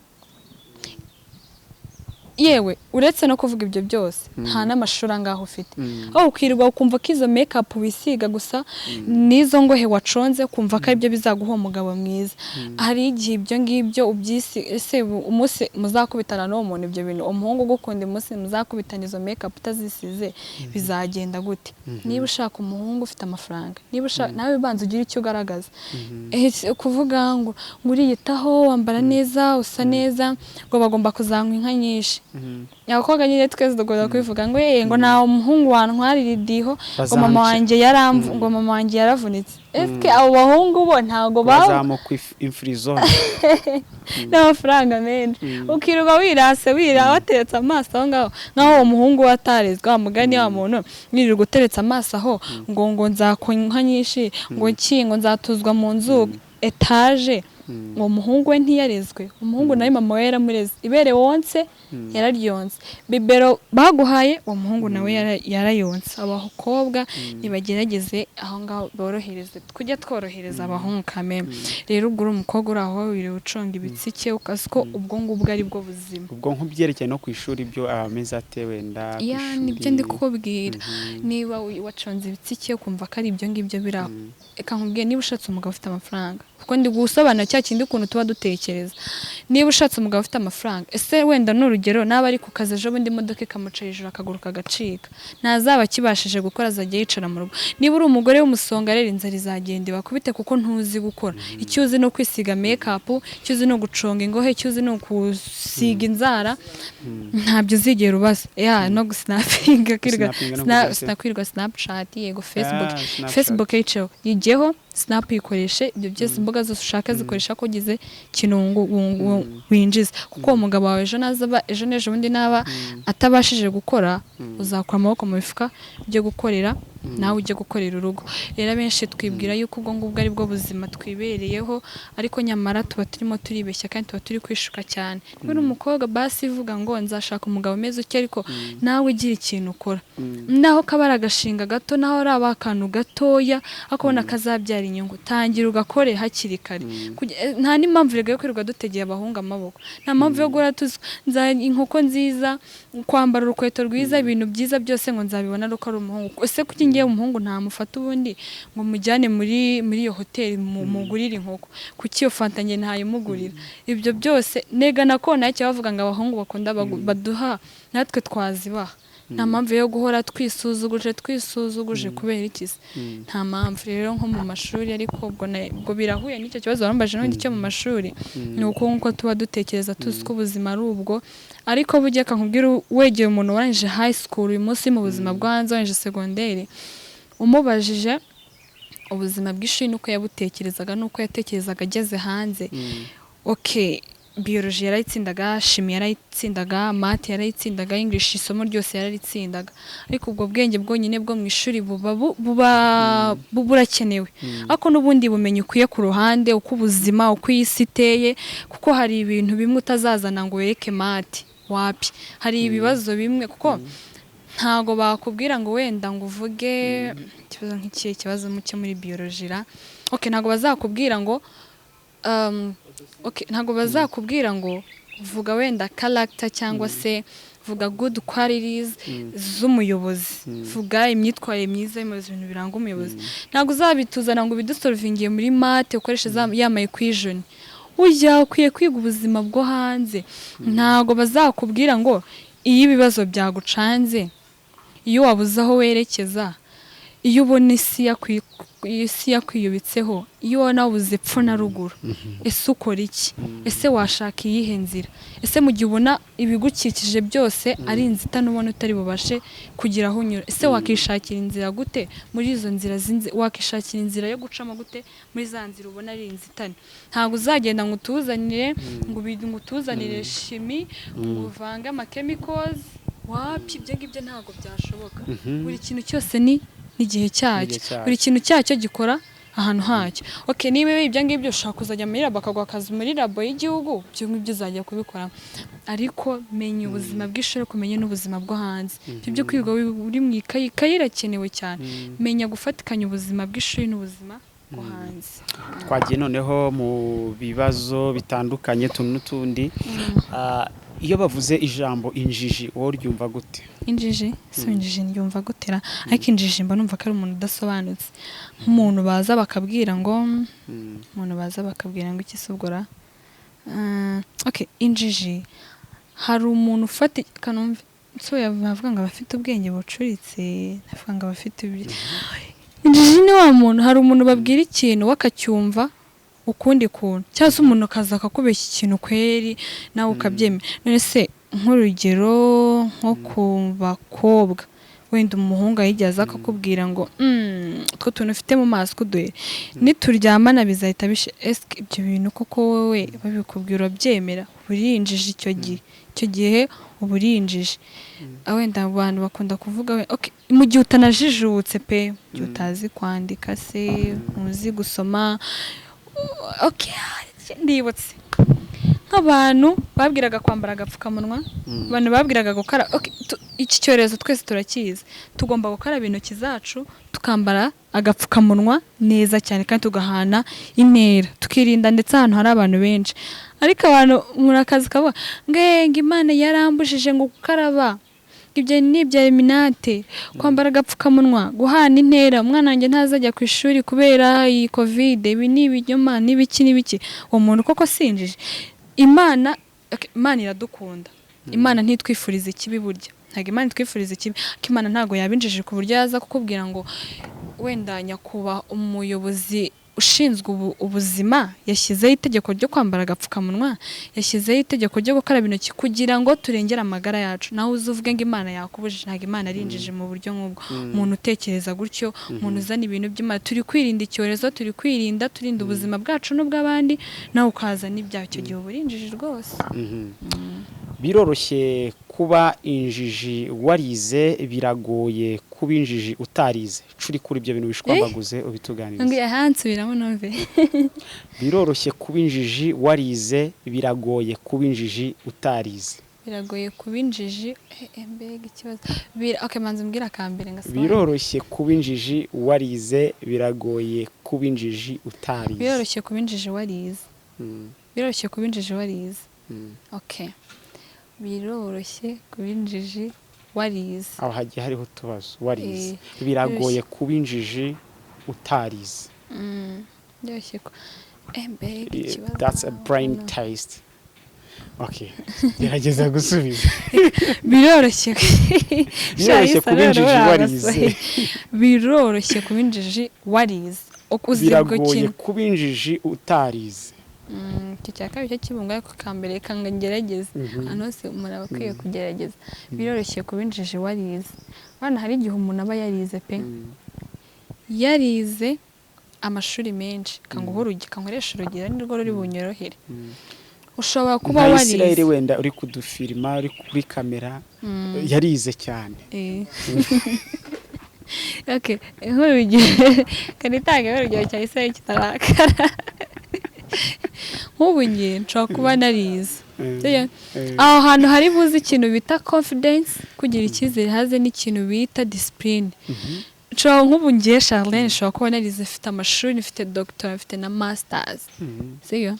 yewe uretse no kuvuga ibyo byose, nta n'amashuri angahe ufite, aho ukirirwa ukumva ko izo make-up wisiga gusa n'izo ngohe waconze, ukumva ko aribyo bizaguha umugabo mwiza. Hari igihe ibyo ngibyo ubyisi, ese umunsi muzakubitana n'uwo muntu, ibyo bintu, umuhungu ugukunda, umunsi muzakubitana izo make-up utazisize, bizagenda gute? Niba ushaka umuhungu ufite amafaranga, niba ushaka, nawe banza ugire icyo ugaragaza. Kuvuga ngo uriyitaho, wambara neza, usa neza, ngo bagomba kuzanywa inka nyinshi. Abakobwa nyine twese dukunda kubivuga ngo "Eh, ngo nta muhungu wantwarira idiho, ngo mama Bazanca. wanjye yaramvu, ngo mama wanjye yaravunitse." Ese abo bahungu bo ntabwo baba Bazamuka imfirizone. N'amafaranga menshi, ukirirwa wirase, wira wateretse amaso aho ngaho, nk'aho uwo muhungu we atarezwe. Wa mugani wa muntu wirirwa uteretse amaso aho ngo nzakwa inka nyinshi, ngo ki, ngo nzatuzwa mu nzu etaje, uwo muhungu we ntiyarezwe? Umuhungu nawe mama we yaramureze, ibere wonse yararyonse, bibero baguhaye uwo muhungu nawe yarayonse. Abakobwa nibagerageze aho ngaho borohereze, kujya tworohereza abahungu kameme. Rero ubwo uri umukobwa uri aho wiriwe uconga ibitsike, ukazi ko ubwo ngubwo ari bwo buzima. Ubwo nk'ubyerekeye no ku ishuri byo aba ameze ate wenda ku Ya, ishuri? Nibyo ndi kukubwira. Niba waconze ibitsike ukumva ko ari ibyo ngibyo biri aho, reka nkubwire, niba ushatse umugabo ufite amafaranga, kuko ndi gusobanura cya kindi ukuntu tuba dutekereza, niba ushatse umugabo ufite amafaranga, ese wenda ni urugero, naba ari ku kazi ejo bundi imodoka ikamuca hejuru akaguru kagacika, ntazaba akibashije gukora, azajya yicara mu rugo. Niba uri umugore w'umusonga rero, inzara izagenda ibakubite kuko ntuzi gukora. Icyo uzi ni ukwisiga make-up, icyo uzi ni uguconga ingohe, icyo uzi ni ukusiga inzara, ntabyo uzigera ubaza ya no gusinapinga, kwirirwa Gusinapinga no kugira se. Kwirirwa Snapchat, yego, Facebook. Ah, Snapchat. Facebook yiceho, yigeho, Snap yikoreshe, ibyo byose, imbuga zose ushaka zikoresha, ko ugize ikintu winjiza, kuko uwo mugabo wawe ejo nazaba, ejo n'ejo bundi naba atabashije gukora, uzakura amaboko mu mifuka ujye gukorera nawe, ujye gukorera urugo. Rero abenshi twibwira yuko ubwo ngubwo ari bwo buzima twibereyeho, ariko nyamara tuba turimo turibeshya kandi tuba turi kwishuka cyane. Niba uri umukobwa, basi ivuga ngo nzashaka umugabo umeze utya, ariko nawe ugira ikintu ukora, naho kaba ari agashinga gato, naho ari akantu gatoya ariko ubona kazabyara inyungu, tangira ugakore hakiri kare. Nta n'impamvu rero yo kwirirwa dutegeye abahungu amaboko, nta mpamvu yo guhora tuzi inkoko nziza, kwambara urukweto rwiza, ibintu byiza byose ngo nzabibona ari uko ari umuhungu. Ese kuki ngiye umuhungu ntamufata ubundi ngo mujyane muri iyo hoteli, mugurire inkoko? Kuki iyo fanta njye ntayimugurira? Ibyo byose nega nako nacyo bavuga ngo abahungu bakunda baduha, natwe twazibaha. Nta mpamvu yo guhora twisuzuguje, twisuzuguje kubera iki se? Nta mpamvu. Rero nko mu mashuri, ariko ubwo birahuye n'icyo kibazo warambaje n'ubundi cyo mu mashuri, ni uko nguko tuba dutekereza tuzi ko ubuzima ari ubwo. Ariko burya kakubwira, wegeye umuntu warangije high school uyu munsi mu buzima bwo hanze, warangije segonderi, umubajije ubuzima bw'ishuri n'uko yabutekerezaga n'uko yatekerezaga ageze hanze, okay, biology yarayitsindaga, chimie yarayitsindaga, math yarayitsindaga, English, isomo ryose yararitsindaga. Ariko ubwo bwenge bwonyine bwo mu ishuri buba burakenewe, ariko n'ubundi bumenyi ukwiye ku ruhande, uko ubuzima, uko iyi si iteye, kuko hari ibintu bimwe utazazana ngo wereke math, wapi. Hari ibibazo bimwe kuko ntago bakubwira ngo wenda ngo uvuge ikibazo nk'ikihe, kibazo muke muri biology ra, okay, ntago bazakubwira ngo okay, ntago bazakubwira ngo vuga wenda character cyangwa se vuga good qualities z'umuyobozi, vuga imyitwarire myiza y'umuyobozi, ibintu biranga umuyobozi. Ntabwo uzabituzana ngo ubidusolvingiye muri math ukoreshe ya ma equation. Ujya ukwiye kwiga ubuzima bwo hanze. Ntabwo bazakubwira ngo iyo ibibazo byagucanze, iyo wabuze aho werekeza, iyo ubona isi yakwiyubitseho, iyo ubona wabuze epfo na ruguru, ese ukora iki? Ese washaka iyihe nzira? Ese mu gihe ubona ibigukikije byose ari inzitane, ubona utari bubashe kugira aho unyura, ese wakishakira inzira gute muri izo nzira wakishakira inzira yo gucamo gute muri za nzira ubona ari inzitane? Ntabwo uzagenda ngo utuzanire ngo utuzanire chimie, ngo uvange amachemicals, wapi, ibyo ngibyo ntabwo byashoboka. Buri kintu cyose ni n'igihe cyacyo. N'igihe cyacyo. Buri kintu cyacyo gikora ahantu hacyo. Okay, niba ibyo ngibyo ushaka kuzajya muri labo, bakaguha akazi muri labo y'igihugu, ibyo ngibyo uzajya kubikora. Ariko menya ubuzima bw'ishuri, kumenya n'ubuzima bwo hanze. Ibyo byo kwiga uri mu ikayi, ikayi irakenewe cyane. Menya gufatikanya ubuzima bw'ishuri n'ubuzima bwo hanze. Twagiye noneho mu bibazo bitandukanye, utuntu n'utundi. Iyo bavuze ijambo injiji, wowe uryumva gute? Injiji si injiji ndyumva gutera, ariko injiji mba numva ko ari umuntu udasobanutse, nk'umuntu baza bakabwira ngo umuntu baza bakabwira ngo iki se ubwo ra? Okay, injiji hari umuntu ufata kanombe, so bavuga ngo abafite ubwenge bucuritse, ndavuga ngo abafite injiji ni wa muntu, hari umuntu babwira ikintu we akacyumva ukundi kuntu, cyangwa se umuntu akaza akakubeshya ikintu kweri nawe ukabyemera. None se Nk'urugero nko ku bakobwa, wenda umuhungu ahigeze akakubwira ngo "Utwo tuntu ufite mu maso kuduhe, nituryamana bizahita bishe." Ese ibyo bintu koko wowe babikubwira urabyemera? Urinjije icyo gihe, icyo gihe uba urinjije. Wenda abantu bakunda kuvuga okay, mu gihe utanajijutse pe, mu gihe utazi kwandika se, ntuzi gusoma. Okay, ndibutse nk'abantu babwiraga kwambara agapfukamunwa, abantu babwiraga gukara. Okay, iki cyorezo twese turakizi, tugomba gukaraba intoki zacu, tukambara agapfukamunwa neza cyane, kandi tugahana intera, tukirinda ndetse ahantu hari abantu benshi. Ariko abantu muri akazi kavuga ngo ngo Imana yarambujije ngo gukaraba, ibyo ni ibya Illuminati, kwambara agapfukamunwa, guhana intera, umwana wanjye ntazajya ku ishuri kubera iyi COVID, ibi ni ibinyoma n'ibiki n'ibiki. Uwo muntu koko sinjije? Imana, okay, Imana iradukunda, Imana ntitwifuriza ikibi. Burya ntabwo Imana itwifuriza ikibi, ariko Imana ntabwo yabinjije ku buryo yaza kukubwira ngo wenda nyakubahwa umuyobozi ushinzwe ubuzima yashyizeho itegeko ryo kwambara agapfukamunwa, yashyizeho itegeko ryo gukaraba intoki kugira ngo turengere amagara yacu, nawe uze uvuge ngo Imana yakubujije. Ntabwo Imana ari injiji mu buryo nk'ubwo. Umuntu utekereza gutyo, umuntu uzana ibintu by'Imana, turi kwirinda icyorezo, turi kwirinda, turinda ubuzima bwacu n'ubw'abandi, nawe ukazana ibyaha, icyo gihe uba uri injiji rwose. Biroroshye kuba injiji warize, biragoye kuba injiji utarize. Curi kuri ibyo bintu bishwambaguze, ubituganirize. Ngo ahansubiramo numve. Biroroshye kuba injiji warize, biragoye kuba injiji utarize. Biragoye kuba injiji, mbega ikibazo. Okay, manza umbwire akambere ngasobanure. Biroroshye kuba injiji warize, biragoye kuba injiji utarize. Biroroshye kuba injiji warize. Biroroshye kuba injiji warize. Okay, biroroshye kuba injiji warize. Aho hagiye hariho utubazo: warize. Biroroshye. Biragoye kuba injiji utarize. Biroroshye ko mbega ikibazo. That's a brain test. Okay, gerageza gusubiza. Biroroshye. Biroroshye kuba injiji warize. Biroroshye kuba injiji warize. Uzi ubwo Biragoye kintu kuba injiji utarize. Icyo cya kabiri cyo kibungo, ariko ka mbere reka ngo ngerageze. Ahantu hose umuntu aba akwiye kugerageza. Biroroshye kuba injiji warize. Hano hari igihe umuntu aba yarize pe, yarize amashuri menshi. Kanguhe urugero, kankoresha urugero nirwo ruri bunyorohere. Ushobora kuba Nka Isirayeli, warize wenda uri kudufirima, uri kuri kamera, yarize cyane. Okay, nk'urugero kanitange, nk'urugero cya Isirayeli kitarakara. Nk'ubu ngiye nshobora kuba narize. Sibyo? Aho hantu hari buze ikintu bita confidence, kugira icyizere, haze n'ikintu bita discipline. Nshobora, nk'ubu ngiye Charlene, nshobora kuba narize, mfite amashuri, mfite doctor, mfite na masters, sibyo?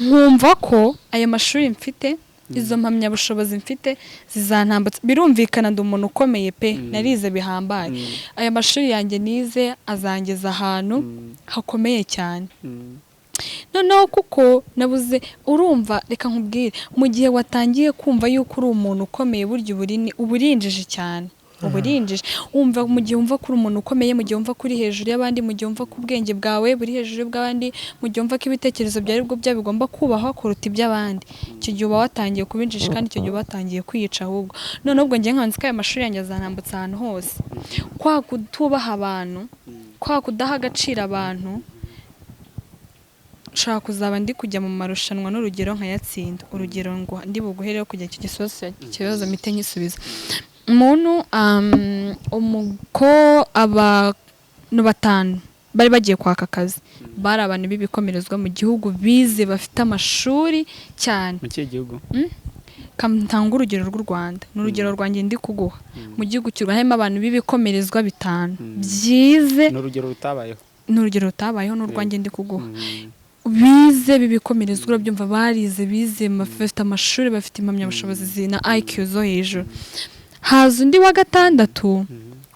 Nkumva ko aya mashuri mfite, izo mpamyabushobozi mfite zizantambutsa. Birumvikana ndi umuntu ukomeye pe, narize bihambaye, aya mashuri yanjye nize azangeza ahantu hakomeye cyane. Noneho kuko nabuze, urumva, reka nkubwire, mu gihe watangiye kumva yuko uri umuntu ukomeye, burya uba urinjije cyane, uba urinjije. Wumva, mu gihe wumva ko uri umuntu ukomeye, mu gihe wumva ko uri hejuru y'abandi, mu gihe wumva ko ubwenge bwawe buri hejuru y'ubw'abandi, mu gihe wumva ko ibitekerezo byawe aribwo byawe bigomba kubahwa kuruta iby'abandi, icyo gihe uba watangiye kuba injiji, kandi icyo gihe uba watangiye kwiyica ahubwo. Noneho ubwo njye nkanze ko aya mashuri yanjye azantambutsa ahantu hose, kwa kutubaha abantu, kwa kudaha agaciro abantu, nshobora kuzaba ndi kujya mu marushanwa n'urugero nkayatsinda. Urugero ngo ndi buguhereho kujya icyo kibazo mpite nkisubiza. Umuntu umuko abantu batanu bari bagiye kwaka akazi, bari abantu b'ibikomerezwa mu gihugu, bize, bafite amashuri cyane. Mu kihe gihugu? Ntanga urugero rw'u Rwanda, ni urugero rwanjye ndi kuguha. Mu gihugu cy'u Rwanda harimo abantu b'ibikomerezwa bitanu byize. Ni urugero rutabayeho. Ni urugero rutabayeho, ni urwanjye ndi kuguha. Bize b'ibikomerezwa, urabyumva, barize, bize, bafite amashuri, bafite impamyabushobozi na IQ zo hejuru. Haza undi wa gatandatu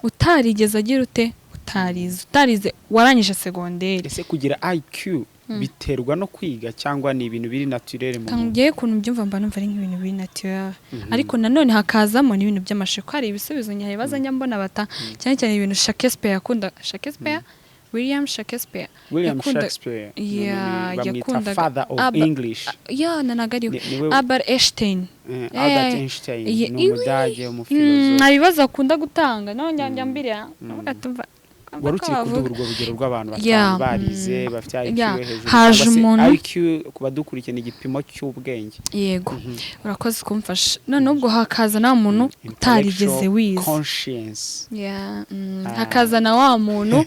utarigeze agira ute, utarize, warangije segonderi. Ese kugira IQ biterwa no kwiga cyangwa ni ibintu biri naturel mu muntu? Ngewe ukuntu mbyumva, mba numva ari nk'ibintu biri naturel, ariko nanone hakazamo n'ibintu by'amashuri, ko hari ibisubizo nyabibaza njya mbona bata, cyane cyane ibintu Shakespeare yakunda. Shakespeare William Shakespeare. William Shakespeare. Bamwita father of English. Ya, nanagariwe. Niwe. Albert Einstein. Albert Einstein ni umudage w'umufilozofe. Nta bibazo akunda gutanga nawe njya mbira avuga ati, "Umva, Wari ko ukiri kuduha bavuga." urwo rugero rw'abantu batanu barize, bafite IQ yo hejuru, Haje cyangwa se umuntu- IQ, ku badukurikiye, ni igipimo cy'ubwenge. Yego, urakoze kumfasha. Noneho ubwo hakaza na wa muntu utarigeze Intellectual wize. Conscience. Hakaza na wa muntu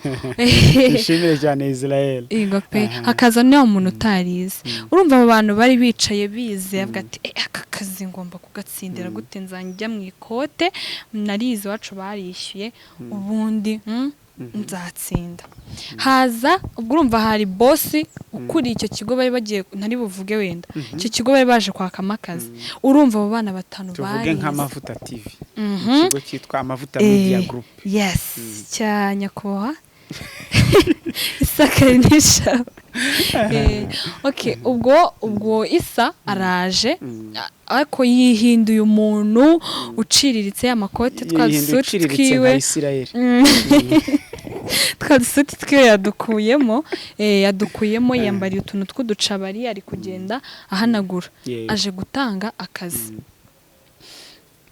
Dushimire cyane Israel. Yego pe. Hakaza na wa muntu utarize. Urumva abo bantu bari bicaye bize, avuga ati: "Eh, aka kazi ngomba kugatsindira gute? Nzajya mu ikote, narize, iwacu barishyuye, ubundi nzatsinda." Haza ubwo, urumva hari boss ukuriye icyo kigo bari bagiye, ntari buvuge wenda, icyo kigo bari baje kwakamo akazi. Urumva abo bana batanu Tuvuge barize. nk'Amavuta TV, ikigo cyitwa Amavuta Media Group. Yes, cya nyakubahwa Isakari n'Ijabo. Okay, ubwo Isa araje, ariko yihinduye umuntu uciriritse, amakote, twa Yihinduye dusuti uciriritse twiwe. Nka Israel. Twa dusuti twiwe yadukuyemo, yadukuyemo, yambariye utuntu tw'uducabari, ari kugenda ahanagura, aje gutanga akazi.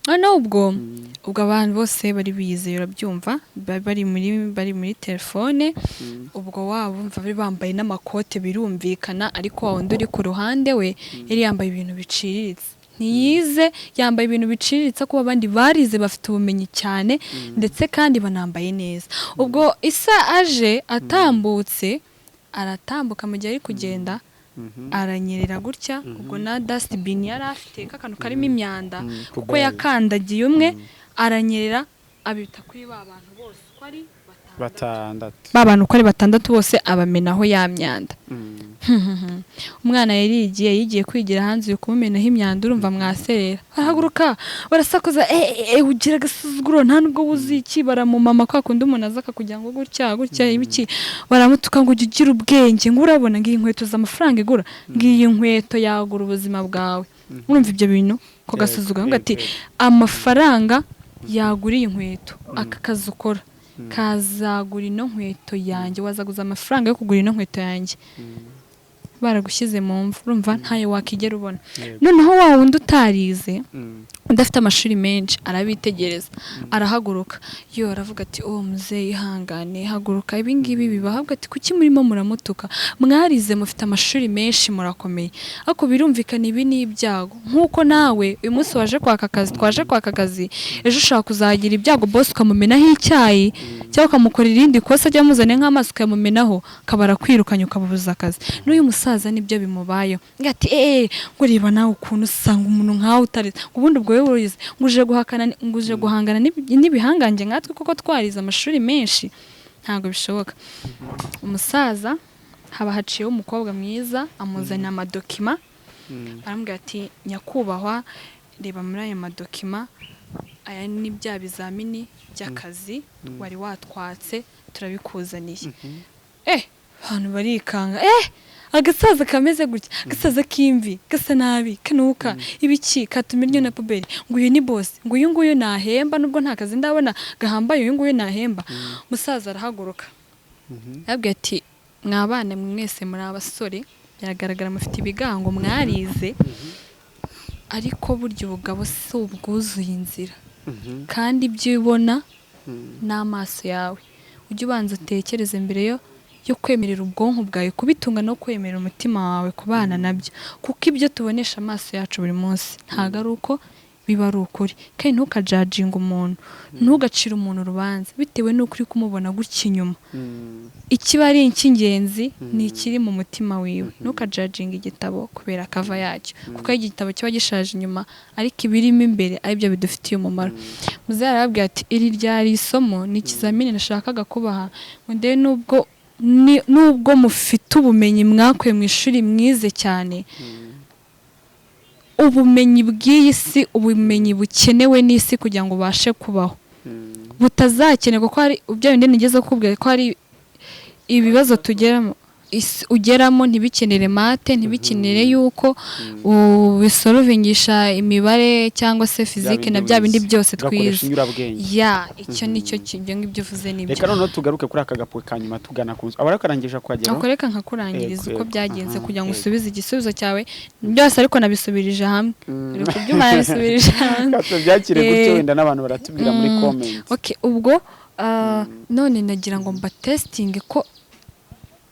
Noneho ubwo abantu bose bari bizeye, urabyumva, bari muri telefone. Ubwo waba wumva bari bambaye n'amakote, birumvikana, ariko wa wundi uri ku ruhande we yari yambaye ibintu biciriritse, ntiyize, yambaye ibintu biciriritse, kuko abandi barize, bafite ubumenyi cyane, ndetse kandi banambaye neza. Ubwo Isa aje atambutse, aratambuka, mu gihe ari kugenda aranyerera gutya, ubwo na dustbin yari afite, k'akantu karimo imyanda, kuko Poubelle. yakandagiye umwe, aranyerera, abita kuri ba bantu bose uko ari batandatu. Batandatu. Ba bantu uko ari batandatu bose abamenaho ya myanda. Umwana yarigiye, yigiye kwigira hanze, uri kumumenaho imyanda, urumva mwaserera, barahaguruka, barasakuza: "Eh, eh, ugira agasuzuguro, nta nubwo wuzuye iki!" Baramumama, kwa kundi umuntu aza akakugira ngo gutya gutya ibiki, baramutuka ngo: "Ujye ugira ubwenge, ngo urabona ngiyi inkweto z'amafaranga igura, ngiyi inkweto yagura ubuzima bwawe?" Urumva ibyo bintu ko gasuzuguro, ngo ati: "Amafaranga yagura iyi nkweto, aka kazi ukora kazagura ino nkweto yanjye? Wazaguza amafaranga yo kugura ino nkweto yanjye baragushyize mu mva?" Urumva ntayo wakigera ubona. Noneho wa wundi utarize, udafite amashuri menshi, arabitegereza, arahaguruka yo, aravuga ati: "Uwo muzeyi, ihangane, haguruka, ibi ngibi biba." Avuga ati: "Kuki murimo muramutuka? Mwarize, mufite amashuri menshi, murakomeye, ariko birumvikana ibi ni ibyago. Nk'uko nawe uyu munsi waje kwaka akazi, twaje kwaka akazi, ejo ushobora kuzagira ibyago, boss ukamumenaho icyayi, cyangwa ukamukorera irindi kosa, cyangwa amuzaniye nk'amazi ukayamumenaho, akaba arakwirukanye, ukabubuza akazi. N'uyu musaza nibyo bimubayeho." Ngo ati: "Eee, ngo reba nawe ukuntu usanga umuntu nkawe utarize, ngo ubundi ubwo wowe urize, ngo uje guhakana, ngo uje guhangana n'ibihangange nkatwe kuko twarize amashuri menshi, ntabwo bishoboka." Umusaza haba haciyeho umukobwa mwiza, amuzanira amadocuments, aramubwira ati: "Nyakubahwa, reba muri aya madocuments, aya ni bya bizamini by'akazi wari watwatse, turabikuzaniye." Abantu barikanga: "Eh, agasaza kameze gutya, agasaza k'imvi, gasa nabi, kanuka ibiki, katuma iryo na poubelle, ngo uyu ni boss, ngo uyu nguyu nahemba, nubwo nta kazi ndabona gahambaye, uyu nguyu nahemba?" Umusaza arahaguruka, yabwiye ati: "Mwabana mwese muri abasore, biragaragara mufite ibigango, mwarize, ariko burya ubugabo si ubwuzuye inzira, kandi ibyo ubona n'amaso yawe, ujye ubanza utekereze mbere yo kwemerera ubwonko bwawe kubitunga no kwemerera umutima wawe kubana nabyo, kuko ibyo tubonesha amaso yacu buri munsi ntabwo ari uko biba ari ukuri. Kandi ntukajudginge umuntu, ntugacire umuntu urubanza bitewe n'uko uri kumubona gutya inyuma. Ikiba ari icy'ingenzi ni ikiri mu mutima wiwe. Ntukajudginge igitabo kubera cover yacyo, kuko iyo igitabo kiba gishaje inyuma, ariko ibirimo imbere aribyo bidufitiye umumaro." Muzehe arababwira ati: "Iri ryari isomo, ni ikizamini nashakaga kubaha ngo ndebe nubwo mufite ubumenyi mwakuye mu ishuri, mwize cyane, ubumenyi bw'iyi si, ubumenyi bukenewe n'isi kugira ngo ubashe kubaho, butazakenerwa, ko hari bya bindi nigeze kukubwira ko hari ibibazo tugeramo." ugeramo ntibikenere math, ntibikenere yuko ubisolvingisha imibare cyangwa se physique na bya bindi wize. byose Ugakoresha twize. Inyurabwenge. Ya, icyo nicyo ibyo ngibyo uvuze nibyo. Reka noneho tugaruke kuri aka gapuwe ka nyuma tugana ku nzu aba arakarangije kuhagera. Ako reka nkakurangiriza Yego, uko yego. byagenze kugira ngo usubize igisubizo cyawe byose, ariko nabisubirije hamwe. Uri kubyuma, nabisubirije hamwe. Tubyakire gutyo. Wenda n'abantu baratubwira muri comment. Okay, ubwo none nagira ngo mbatestinge ko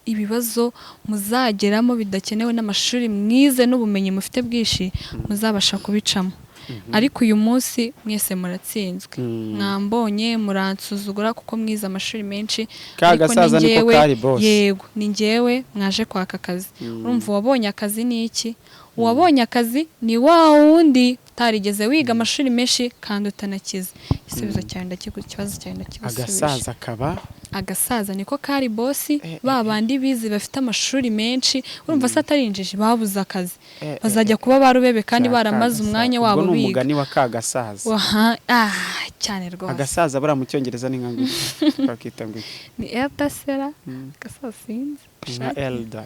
ibibazo muzageramo bidakenewe n'amashuri mwize n'ubumenyi mufite bwinshi muzabasha kubicamo. Ariko uyu munsi mwese muratsinzwe. Mwambonye muransuzugura kuko mwize amashuri menshi. Ka Ariko gasaza ni niko njyewe- kari boss. Yego, ni njyewe mwaje kwaka akazi. Urumva uwabonye akazi ni iki? Uwabonye akazi ni wa wundi utarigeze wiga amashuri menshi kandi utanakize. Igisubizo cyawe ikibazo cyawe ndakigusubije. Agasaza kaba Agasaza niko kari boss. Ba bandi bize bafite amashuri menshi, urumva se atari injiji? Babuze akazi, bazajya kuba ba rubebe kandi Cya baramaze kagasaza. umwanya wabo Ubwo ni biga. umugani wa kagasaza. Waha, ah, cyane rwose. Agasaza buriya mu Cyongereza ni nka ngwiki? Bakita ngwiki? Ni elder sera, agasaza sinzi. Nka elder.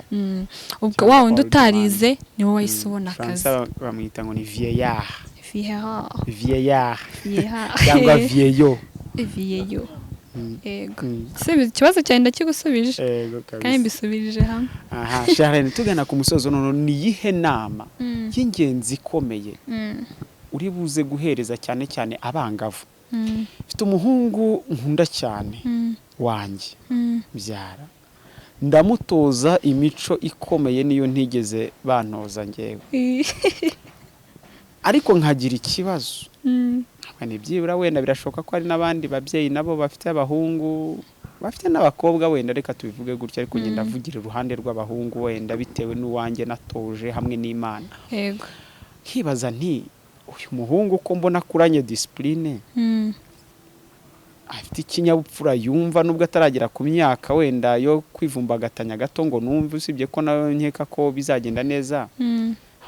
Ubwo Cyangwa wa wundi old. utarize niwe wahise ubona akazi. Faransa bamwita ngo ni vieillard. Vieillard. Vieillard. Vieillard. Cyangwa vieillot. Vieillot, yego. Ikibazo cyawe ndakigusubije Yego kandi kabisa. mbisubirije hamwe. Aha Charlene, tugana ku musozo noneho, ni iyihe nama y'ingenzi ikomeye uri buze guhereza cyane cyane abangavu? Mfite umuhungu nkunda cyane wanjye mbyara, ndamutoza imico ikomeye niyo ntigeze bantoza ngewe, ariko nkagira ikibazo. Ni byibura wenda birashoboka ko hari n'abandi babyeyi nabo bafite abahungu, bafite n'abakobwa, wenda reka tubivuge gutya, ariko ngenda ndavugira iruhande rw'abahungu wenda bitewe n'uwanjye natoje hamwe n'Imana. Nkibaza nti uyu muhungu ko mbona akuranye discipline, afite ikinyabupfura, yumva nubwo ataragera ku myaka wenda yo kwivumbagatanya gato ngo numve, usibye ko nawe nkeka ko bizagenda neza,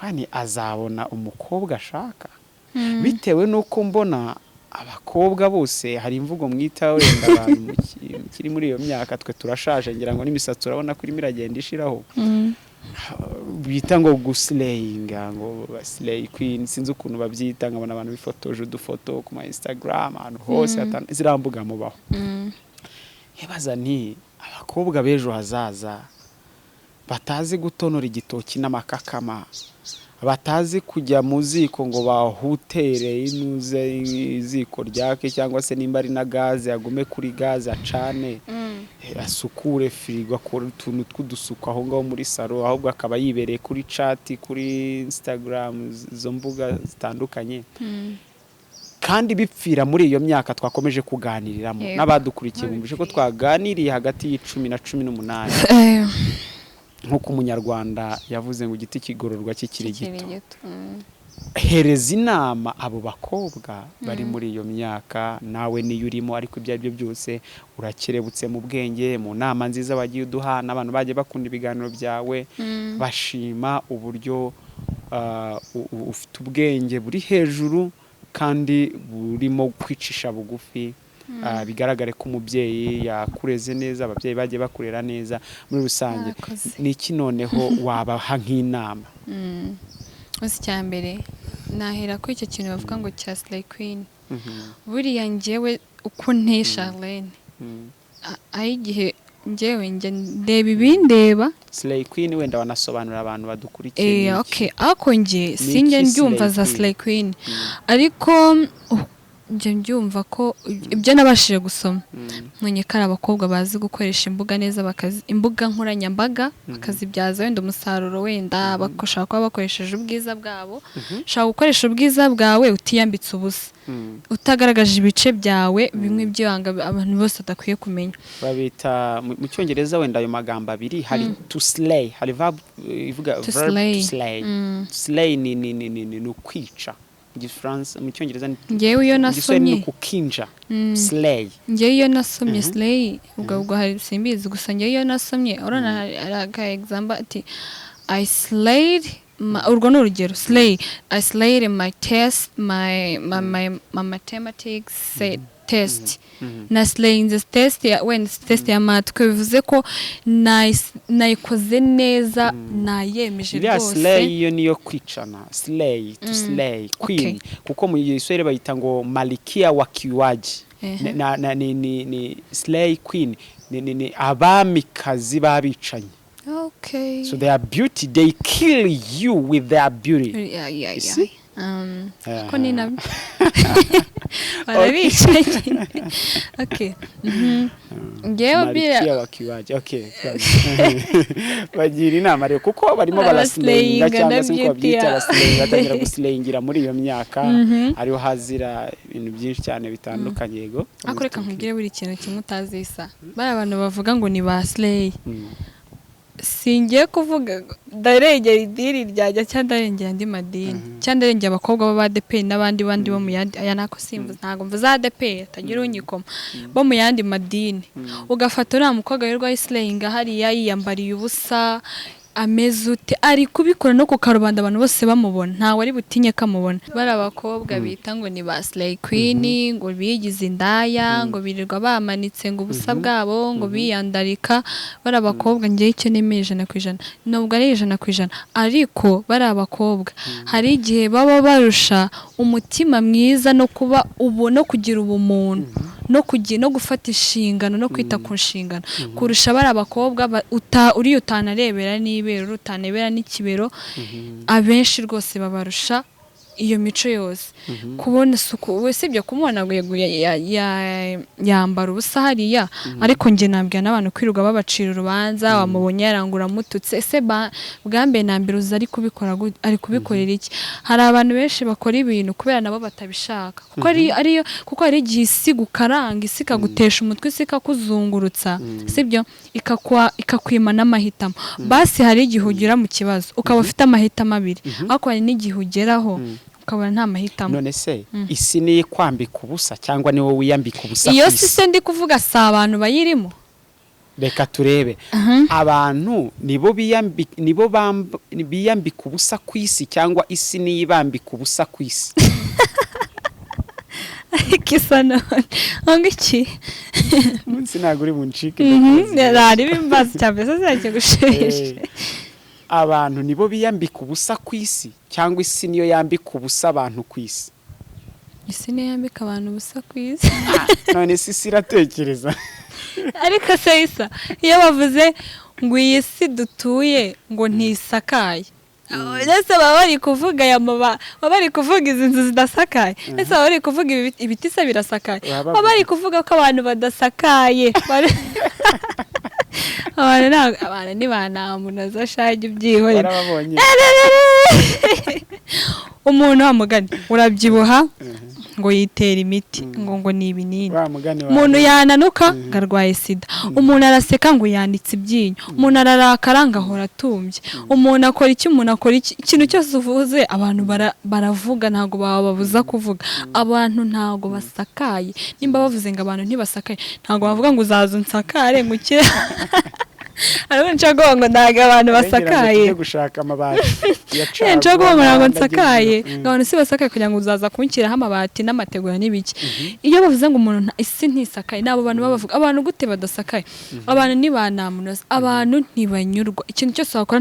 hani azabona umukobwa ashaka? Bitewe n'uko mbona abakobwa bose, hari imvugo mwita wenda abantu mukiri muri iyo myaka, twe turashaje ngira ngo n'imisatsi urabona ko irimo iragenda ishiraho, bita ngo guslayinga, ngo slay queen, sinzi ukuntu babyita, nkabona abantu bifotoje udufoto ku ma Instagram ahantu hose, ziriya mbuga mubaho. Nkibaza nti abakobwa b'ejo hazaza batazi gutonora igitoki n'amakakama, batazi kujya mu ziko ngo bahutere inuze iziko ryake, cyangwa se nimba ari na gaze agume kuri gaze acane, asukure firigo, akore utuntu tw'udusuku aho ngaho muri salo, ahubwo akaba yibereye kuri chat kuri Instagram, izo mbuga zitandukanye, kandi bipfira muri iyo myaka twakomeje kuganiriramo. N'abadukurikiye bumvise ko twaganiriye hagati y'10 na 18, nk'uko Umunyarwanda yavuze ngo igiti kigororwa kikiri Kikiri gito. gito. Hereza inama abo bakobwa bari muri iyo myaka, nawe niyo urimo, ariko ibyo ari byo byose urakerebutse mu bwenge, mu nama nziza wagiye uduha, n'abantu bagiye bakunda ibiganiro byawe, bashima uburyo ufite ubwenge buri hejuru kandi burimo kwicisha bugufi. Bigaragare ko umubyeyi yakureze neza, ababyeyi bagiye bakurera neza muri rusange. Murakoze. Ni iki noneho wabaha nk'inama? Gusa icya mbere nahera kuri icyo kintu bavuga ngo cya slay queen. Buriya njyewe uko nteye, Charlene, aho igihe njyewe njya ndeba ibindeba. Slay queen, wenda wanasobanurira abantu badukurikiye ni iki? Okay, ariko njye sinjye Iki mbyumva slay za queen? slay queen, ariko njye mbyumva ko ibyo nabashije gusoma, nkonye ko ari abakobwa bazi gukoresha imbuga neza, bakazi imbuga nkoranyambaga bakazibyaza wenda umusaruro, wenda bashobora kuba bakoresheje ubwiza bwabo. Ushobora gukoresha ubwiza bwawe utiyambitse ubusa, utagaragaje ibice byawe bimwe by'ibanga abantu bose badakwiye kumenya. Babita mu Cyongereza wenda ayo magambo abiri, hari to slay, hari verb ivuga To verb slay. To slay. To slay ni ukwica mu Gifaransa, mu Cyongereza ni Njyewe iyo mu Giswahili ni nasomye ukukinja, slay. Njyewe iyo nasomye slay, ubwo hari simbizi, gusa njyewe iyo nasomye urabona hari aka example ati "I slayed urwo ni urugero, slay, I slayed my test, my mathematics set." test, na slayinze test ya wenda test ya math, bivuze ko nayikoze neza, nayemeje Iriya rwose. Slay yo niyo kwicana, slay, to slay queen, kuko mu Giswahili bayita ngo malikia wa kiwaji. Ni slay queen, ni abamikazi b'abicanyi. So their beauty, they kill you with their beauty. You see? Ko ni nabyo barabica nyine. Okay. Ngewe Malikia bira wa kiwaji. Okay, bagira inama rero, kuko barimo Baraslayinga baraslayinga cyangwa se na uko beauty babyita, ya. baraslayinga, batangira guslayingira muri iyo myaka, ariho hazira ibintu byinshi cyane bitandukanye. Yego. Ariko reka nkubwire buri kintu kimwe utazisa. Bariya abantu bavuga ngo ni ba slay, singiye kuvuga ndarengera idini ryajya cyangwa ndarengera andi madini cyangwa ndarengera abakobwa b'abadeperi n'abandi bandi bo mu yandi, aya nako simvuze, ntabwo mvuze ADEPR, atagira unyikoma, bo mu yandi madini. Ugafata uriya mukobwa wirirwa yislayinga hariya, yiyambariye ubusa, ameze ute, ari kubikora no ku karubanda, abantu bose bamubona, ntawe ari butinye kamubona. Bari abakobwa bita ngo ni ba slay queen, ngo bigize indaya, ngo birirwa bamanitse ngo ubusa bwabo, ngo biyandarika. Bari abakobwa, ngewe icyo nemeye 100%, nubwo ari 100%, ariko bari abakobwa hari igihe baba barusha umutima mwiza no kuba ubu no kugira ubumuntu no kugira no gufata inshingano no kwita ku nshingano kurusha bari abakobwa uriya utanarebera n'ibere, utarebera n'ikibero. Abenshi rwose babarusha iyo mico yose, kubona isuku. We sibyo kumubona ngo yego yambara ubusa hariya, ariko njye nabwira n'abantu kwirirwa babacira urubanza, wamubonye yarangura amututse, ese bwa mbere na mbere uzi ari kubikora ari kubikorera iki? Hari abantu benshi bakora ibintu kubera nabo batabishaka, kuko ari ariyo, kuko hari igihe isi gukaranga, isi ikagutesha umutwe, isi ikakuzungurutsa, sibyo, ikakwima n'amahitamo. Basi hari igihe ugera mu kibazo ukaba ufite amahitamo abiri, ariko hari n'igihe ugeraho ukabona nta mahitamo. None se isi niyo ikwambika ubusa cyangwa ni wowe wiyambika ubusa Iyo ku si isi? Se ndi kuvuga si abantu bayirimo. Reka turebe, abantu nibo nibo biyambika ubusa ku isi cyangwa isi niyo ibambika ubusa ku isi? Ariko isa none ngo iki? Umunsi ntabwo uri buncike. Nari bimbaza cya mbere se kigushimisha. Abantu nibo biyambika ubusa ku isi cyangwa isi niyo yambika ubusa abantu ku isi? Isi niyo yambika abantu ubusa ku isi. None se isi iratekereza? Ariko se isa iyo bavuze ngo iyi si dutuye ngo ntisakaye, ndetse baba bari kuvuga aya baba bari kuvuga izi nzu zidasakaye, ndetse baba bari kuvuga ibiti se birasakaye? Baba Baba bari kuvuga ko abantu badasakaye. Abantu abantu ntibanamunoza shage, ubyihorera. Warababonye. Umuntu wa mugani urabyibuha ngo yitera imiti, ngo ni ibinini. Wa mugani wawe. Umuntu yananuka ngo arwaye sida, umuntu araseka ngo yanitse ibyinyo, umuntu ararakara ngo ahora atumbye, umuntu akora iki, umuntu akora iki, ikintu cyose uvuze abantu baravuga, ntabwo bababuza kuvuga. Abantu ntabwo basakaye. Nimba bavuze ngo abantu ntibasakaye, ntabwo bavuga ngo uzaza unsakare ngo ukire. Hariho nshaka kuvuga ngo ntabwo abantu Arengera ngo basakaye. tujye gushaka amabati ya Nshaka kuvuga ngo ntabwo caguwa. nsakaye, ngo abantu si basakaye kugira ngo uzaza kunshyiraho amabati n'amategura n'ibiki. Iyo bavuze ngo umuntu isi ntisakaye, nabo bantu baba bavuga abantu gute badasakaye? Abantu ntibanamunoza, abantu ntibanyurwa. Ikintu cyose wakora,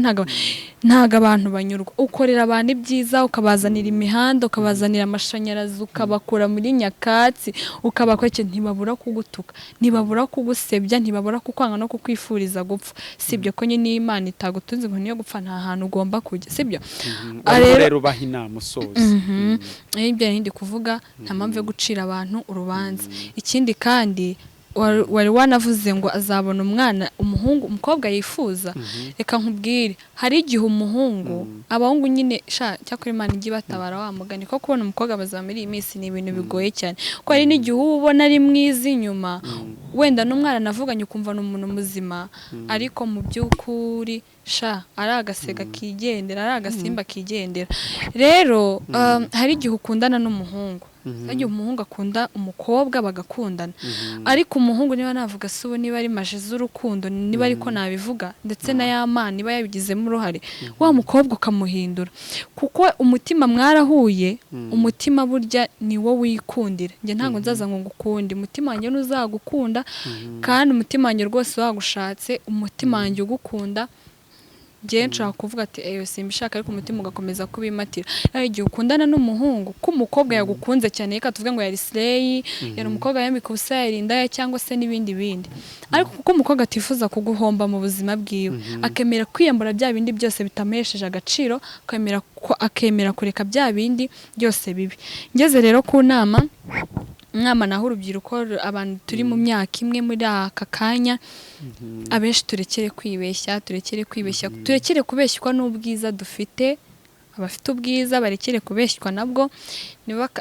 ntabwo abantu banyurwa. Ukorera abantu ibyiza, ukabazanira imihanda, ukabazanira amashanyarazi, ukabakura muri nyakatsi, ukabakora ikintu, ntibabura kugutuka, ntibabura kugusebya, ntibabura kukwanga no kukwifuriza gupfa. Sibyo ko nyine Imana itagutunze ngo niyo gupfa, nta hantu ugomba kujya, sibyo? Ariko rero ubaha inama usoza. Ibyo nari ndi kuvuga, nta mpamvu yo gucira abantu urubanza. Ikindi kandi wari wanavuze ngo azabona umwana umuhungu umukobwa yifuza. Reka nkubwire, hari igihe umuhungu, abahungu nyine sha, cyakora Imana ijya ibatabara wa mugani, ko kubona umukobwa bazima muri iyi minsi ni ibintu bigoye cyane, ko hari n'igihe uba ubona ari mwiza inyuma, wenda n'umwana navuganye ukumva ni umuntu muzima, ariko mu by'ukuri sha ari agasega kigendera, ari agasimba kigendera. Rero hari igihe ukundana n'umuhungu Hari igihe umuhungu akunda umukobwa bagakundana, ariko umuhungu, niba navuga se ubu, niba ari magie z'urukundo, niba ariko nabivuga, ndetse na ya Mana iba yabigizemo uruhare, wa mukobwa ukamuhindura, kuko umutima mwarahuye. Umutima burya ni wo wikundira. Njye ntabwo nzaza ngo ngukunde, umutima wanjye ntuzagukunda. Kandi umutima wanjye rwose wagushatse, umutima wanjye ugukunda, njyewe nshobora kuvuga ati: "Eyo, simbishaka," ariko umutima ugakomeza kubimatira. Nawe igihe ukundana n'umuhungu, ko umukobwa yagukunze cyane, reka tuvuge ngo yari slay, yari umukobwa yambika ubusa, yari indaya cyangwa se n'ibindi bindi, ariko kuko umukobwa atifuza kuguhomba mu buzima bwiwe, akemera kwiyambura bya bindi byose bitamuhesheje agaciro, akemera kureka bya bindi byose bibi. Ngeze rero ku nama naho urubyiruko, abantu turi mu myaka imwe muri aka kanya, abenshi turekere kwibeshya, turekere kwibeshya, turekere kubeshywa n'ubwiza dufite. Abafite ubwiza barekere kubeshywa nabwo.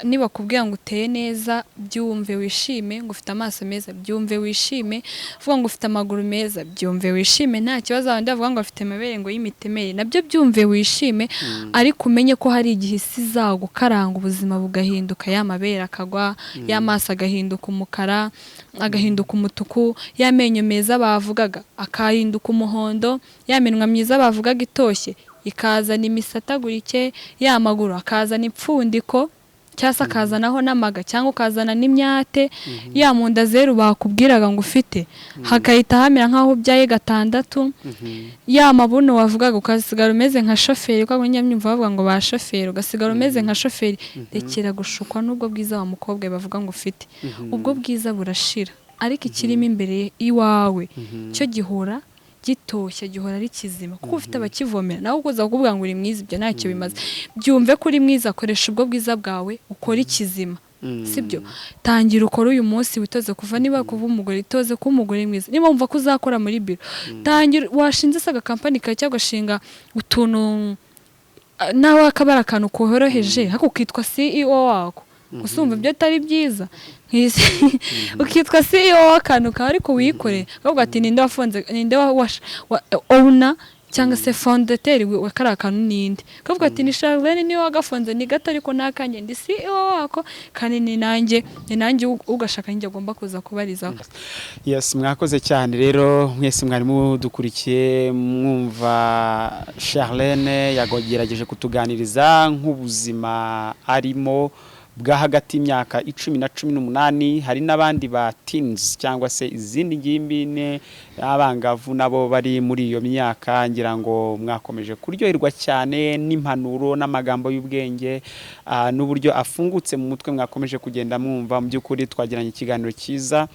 Nibakubwira ngo uteye neza, byumve wishime; ngo ufite amaso meza, byumve wishime; vuga ngo ufite amaguru meza, byumve wishime, nta kibazo. Abandi bavuga ngo afite amabere ngo y'imitemeri, nabyo byumve wishime, ariko umenye ko hari igihe isi izagukaranga, ubuzima bugahinduka, ya mabere akagwa, ya maso agahinduka umukara, agahinduka umutuku, ya menyo meza bavugaga akahinduka umuhondo, ya minwa myiza bavugaga itoshye ikazana imisatagurike, ya maguru akazana ipfundiko cyangwa se akazanaho n'amaga, cyangwa ukazana n'imyate, ya mu nda zeru bakubwiraga ngo ufite hakahita hamera nk'aho ubyaye gatandatu, ya mabuno wavugaga ugasigara umeze nka shoferi, kuko nyamyumva bavuga ngo ba shoferi, ugasigara umeze nka shoferi. Rekera gushukwa n'ubwo bwiza wa mukobwa bavuga ngo ufite. Ubwo bwiza burashira, ariko ikirimo imbere iwawe cyo gihora gitoshye, gihora ari kizima, kuko ufite abakivomera. Nawe ukuza kukuvuga ngo uri mwiza, ibyo ntacyo bimaze. Byumve ko uri mwiza, koresha ubwo bwiza bwawe ukore ikizima, sibyo? Tangira ukore uyu munsi, witoze kuva, niba kuba umugore, itoze kuba umugore mwiza. Niba wumva ko uzakora muri biro, tangira washinze se agakampani kawe, cyangwa ugashinga utuntu, nawe akaba ari akantu koroheje, ariko ukitwa CEO wako. Gusa wumva ibyo atari byiza, ukitwa CEO w'akantu kawe, ariko wikoreye, ukavuga ati: "Ninde wafunze, ninde wa owner cyangwa se fondateur wa kariya kantu ninde?" Ukavuga ati: "Ni Charlene, niwe wagafunze, ni gato ariko nakanjye, ndi CEO wako, kandi ni nanjye ugashaka njye agomba kuza kubarizaho." Yes, mwakoze cyane rero mwese mwari mudukurikiye, mwumva Charlene yagerageje kutuganiriza nk'ubuzima arimo bwa hagati y'imyaka 10 na 18. Hari n'abandi ba teens cyangwa se izindi ngimbi n'abangavu nabo bari muri iyo myaka. Ngira ngo mwakomeje kuryoherwa cyane n'impanuro n'amagambo y'ubwenge, n'uburyo afungutse mu mutwe mwakomeje kugenda mwumva. Mu by'ukuri twagiranye ikiganiro cyiza,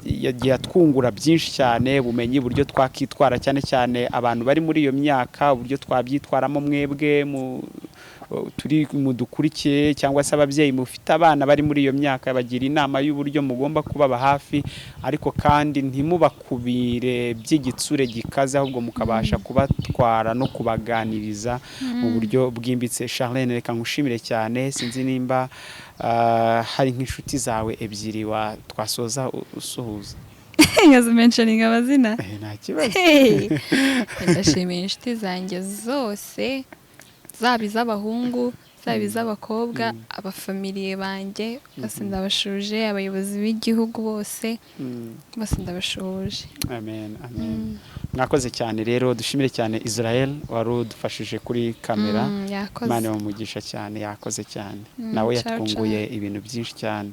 yagiye atwungura byinshi cyane, ubumenyi, uburyo twakitwara, cyane cyane abantu bari muri iyo myaka, uburyo twabyitwaramo. Mwebwe mu turi mudukurikiye cyangwa se ababyeyi mufite abana bari muri iyo myaka, bagira inama y'uburyo mugomba kubaba hafi, ariko kandi ntimubakubire by'igitsure gikaze, ahubwo mukabasha kubatwara no kubaganiriza mu buryo bwimbitse. Charlene, reka nkushimire cyane. Sinzi nimba hari nk'inshuti zawe ebyiri wa twasoza usuhuza. Nkazimentioninga amazina? Nta kibazo. Hey! Ndashimira inshuti zanjye zose, zaba iz'abahungu, zaba iz'abakobwa, abafamiliye banjye bose ndabashuje, abayobozi b'igihugu bose, bose ndabashuhuje. Amen, amen. Mwakoze cyane rero. Dushimire cyane Israel wari udufashije kuri kamera. Yakoze. Imana ibamugisha cyane, yakoze cyane. Mm, nawe ciao, yatwunguye ibintu byinshi cyane.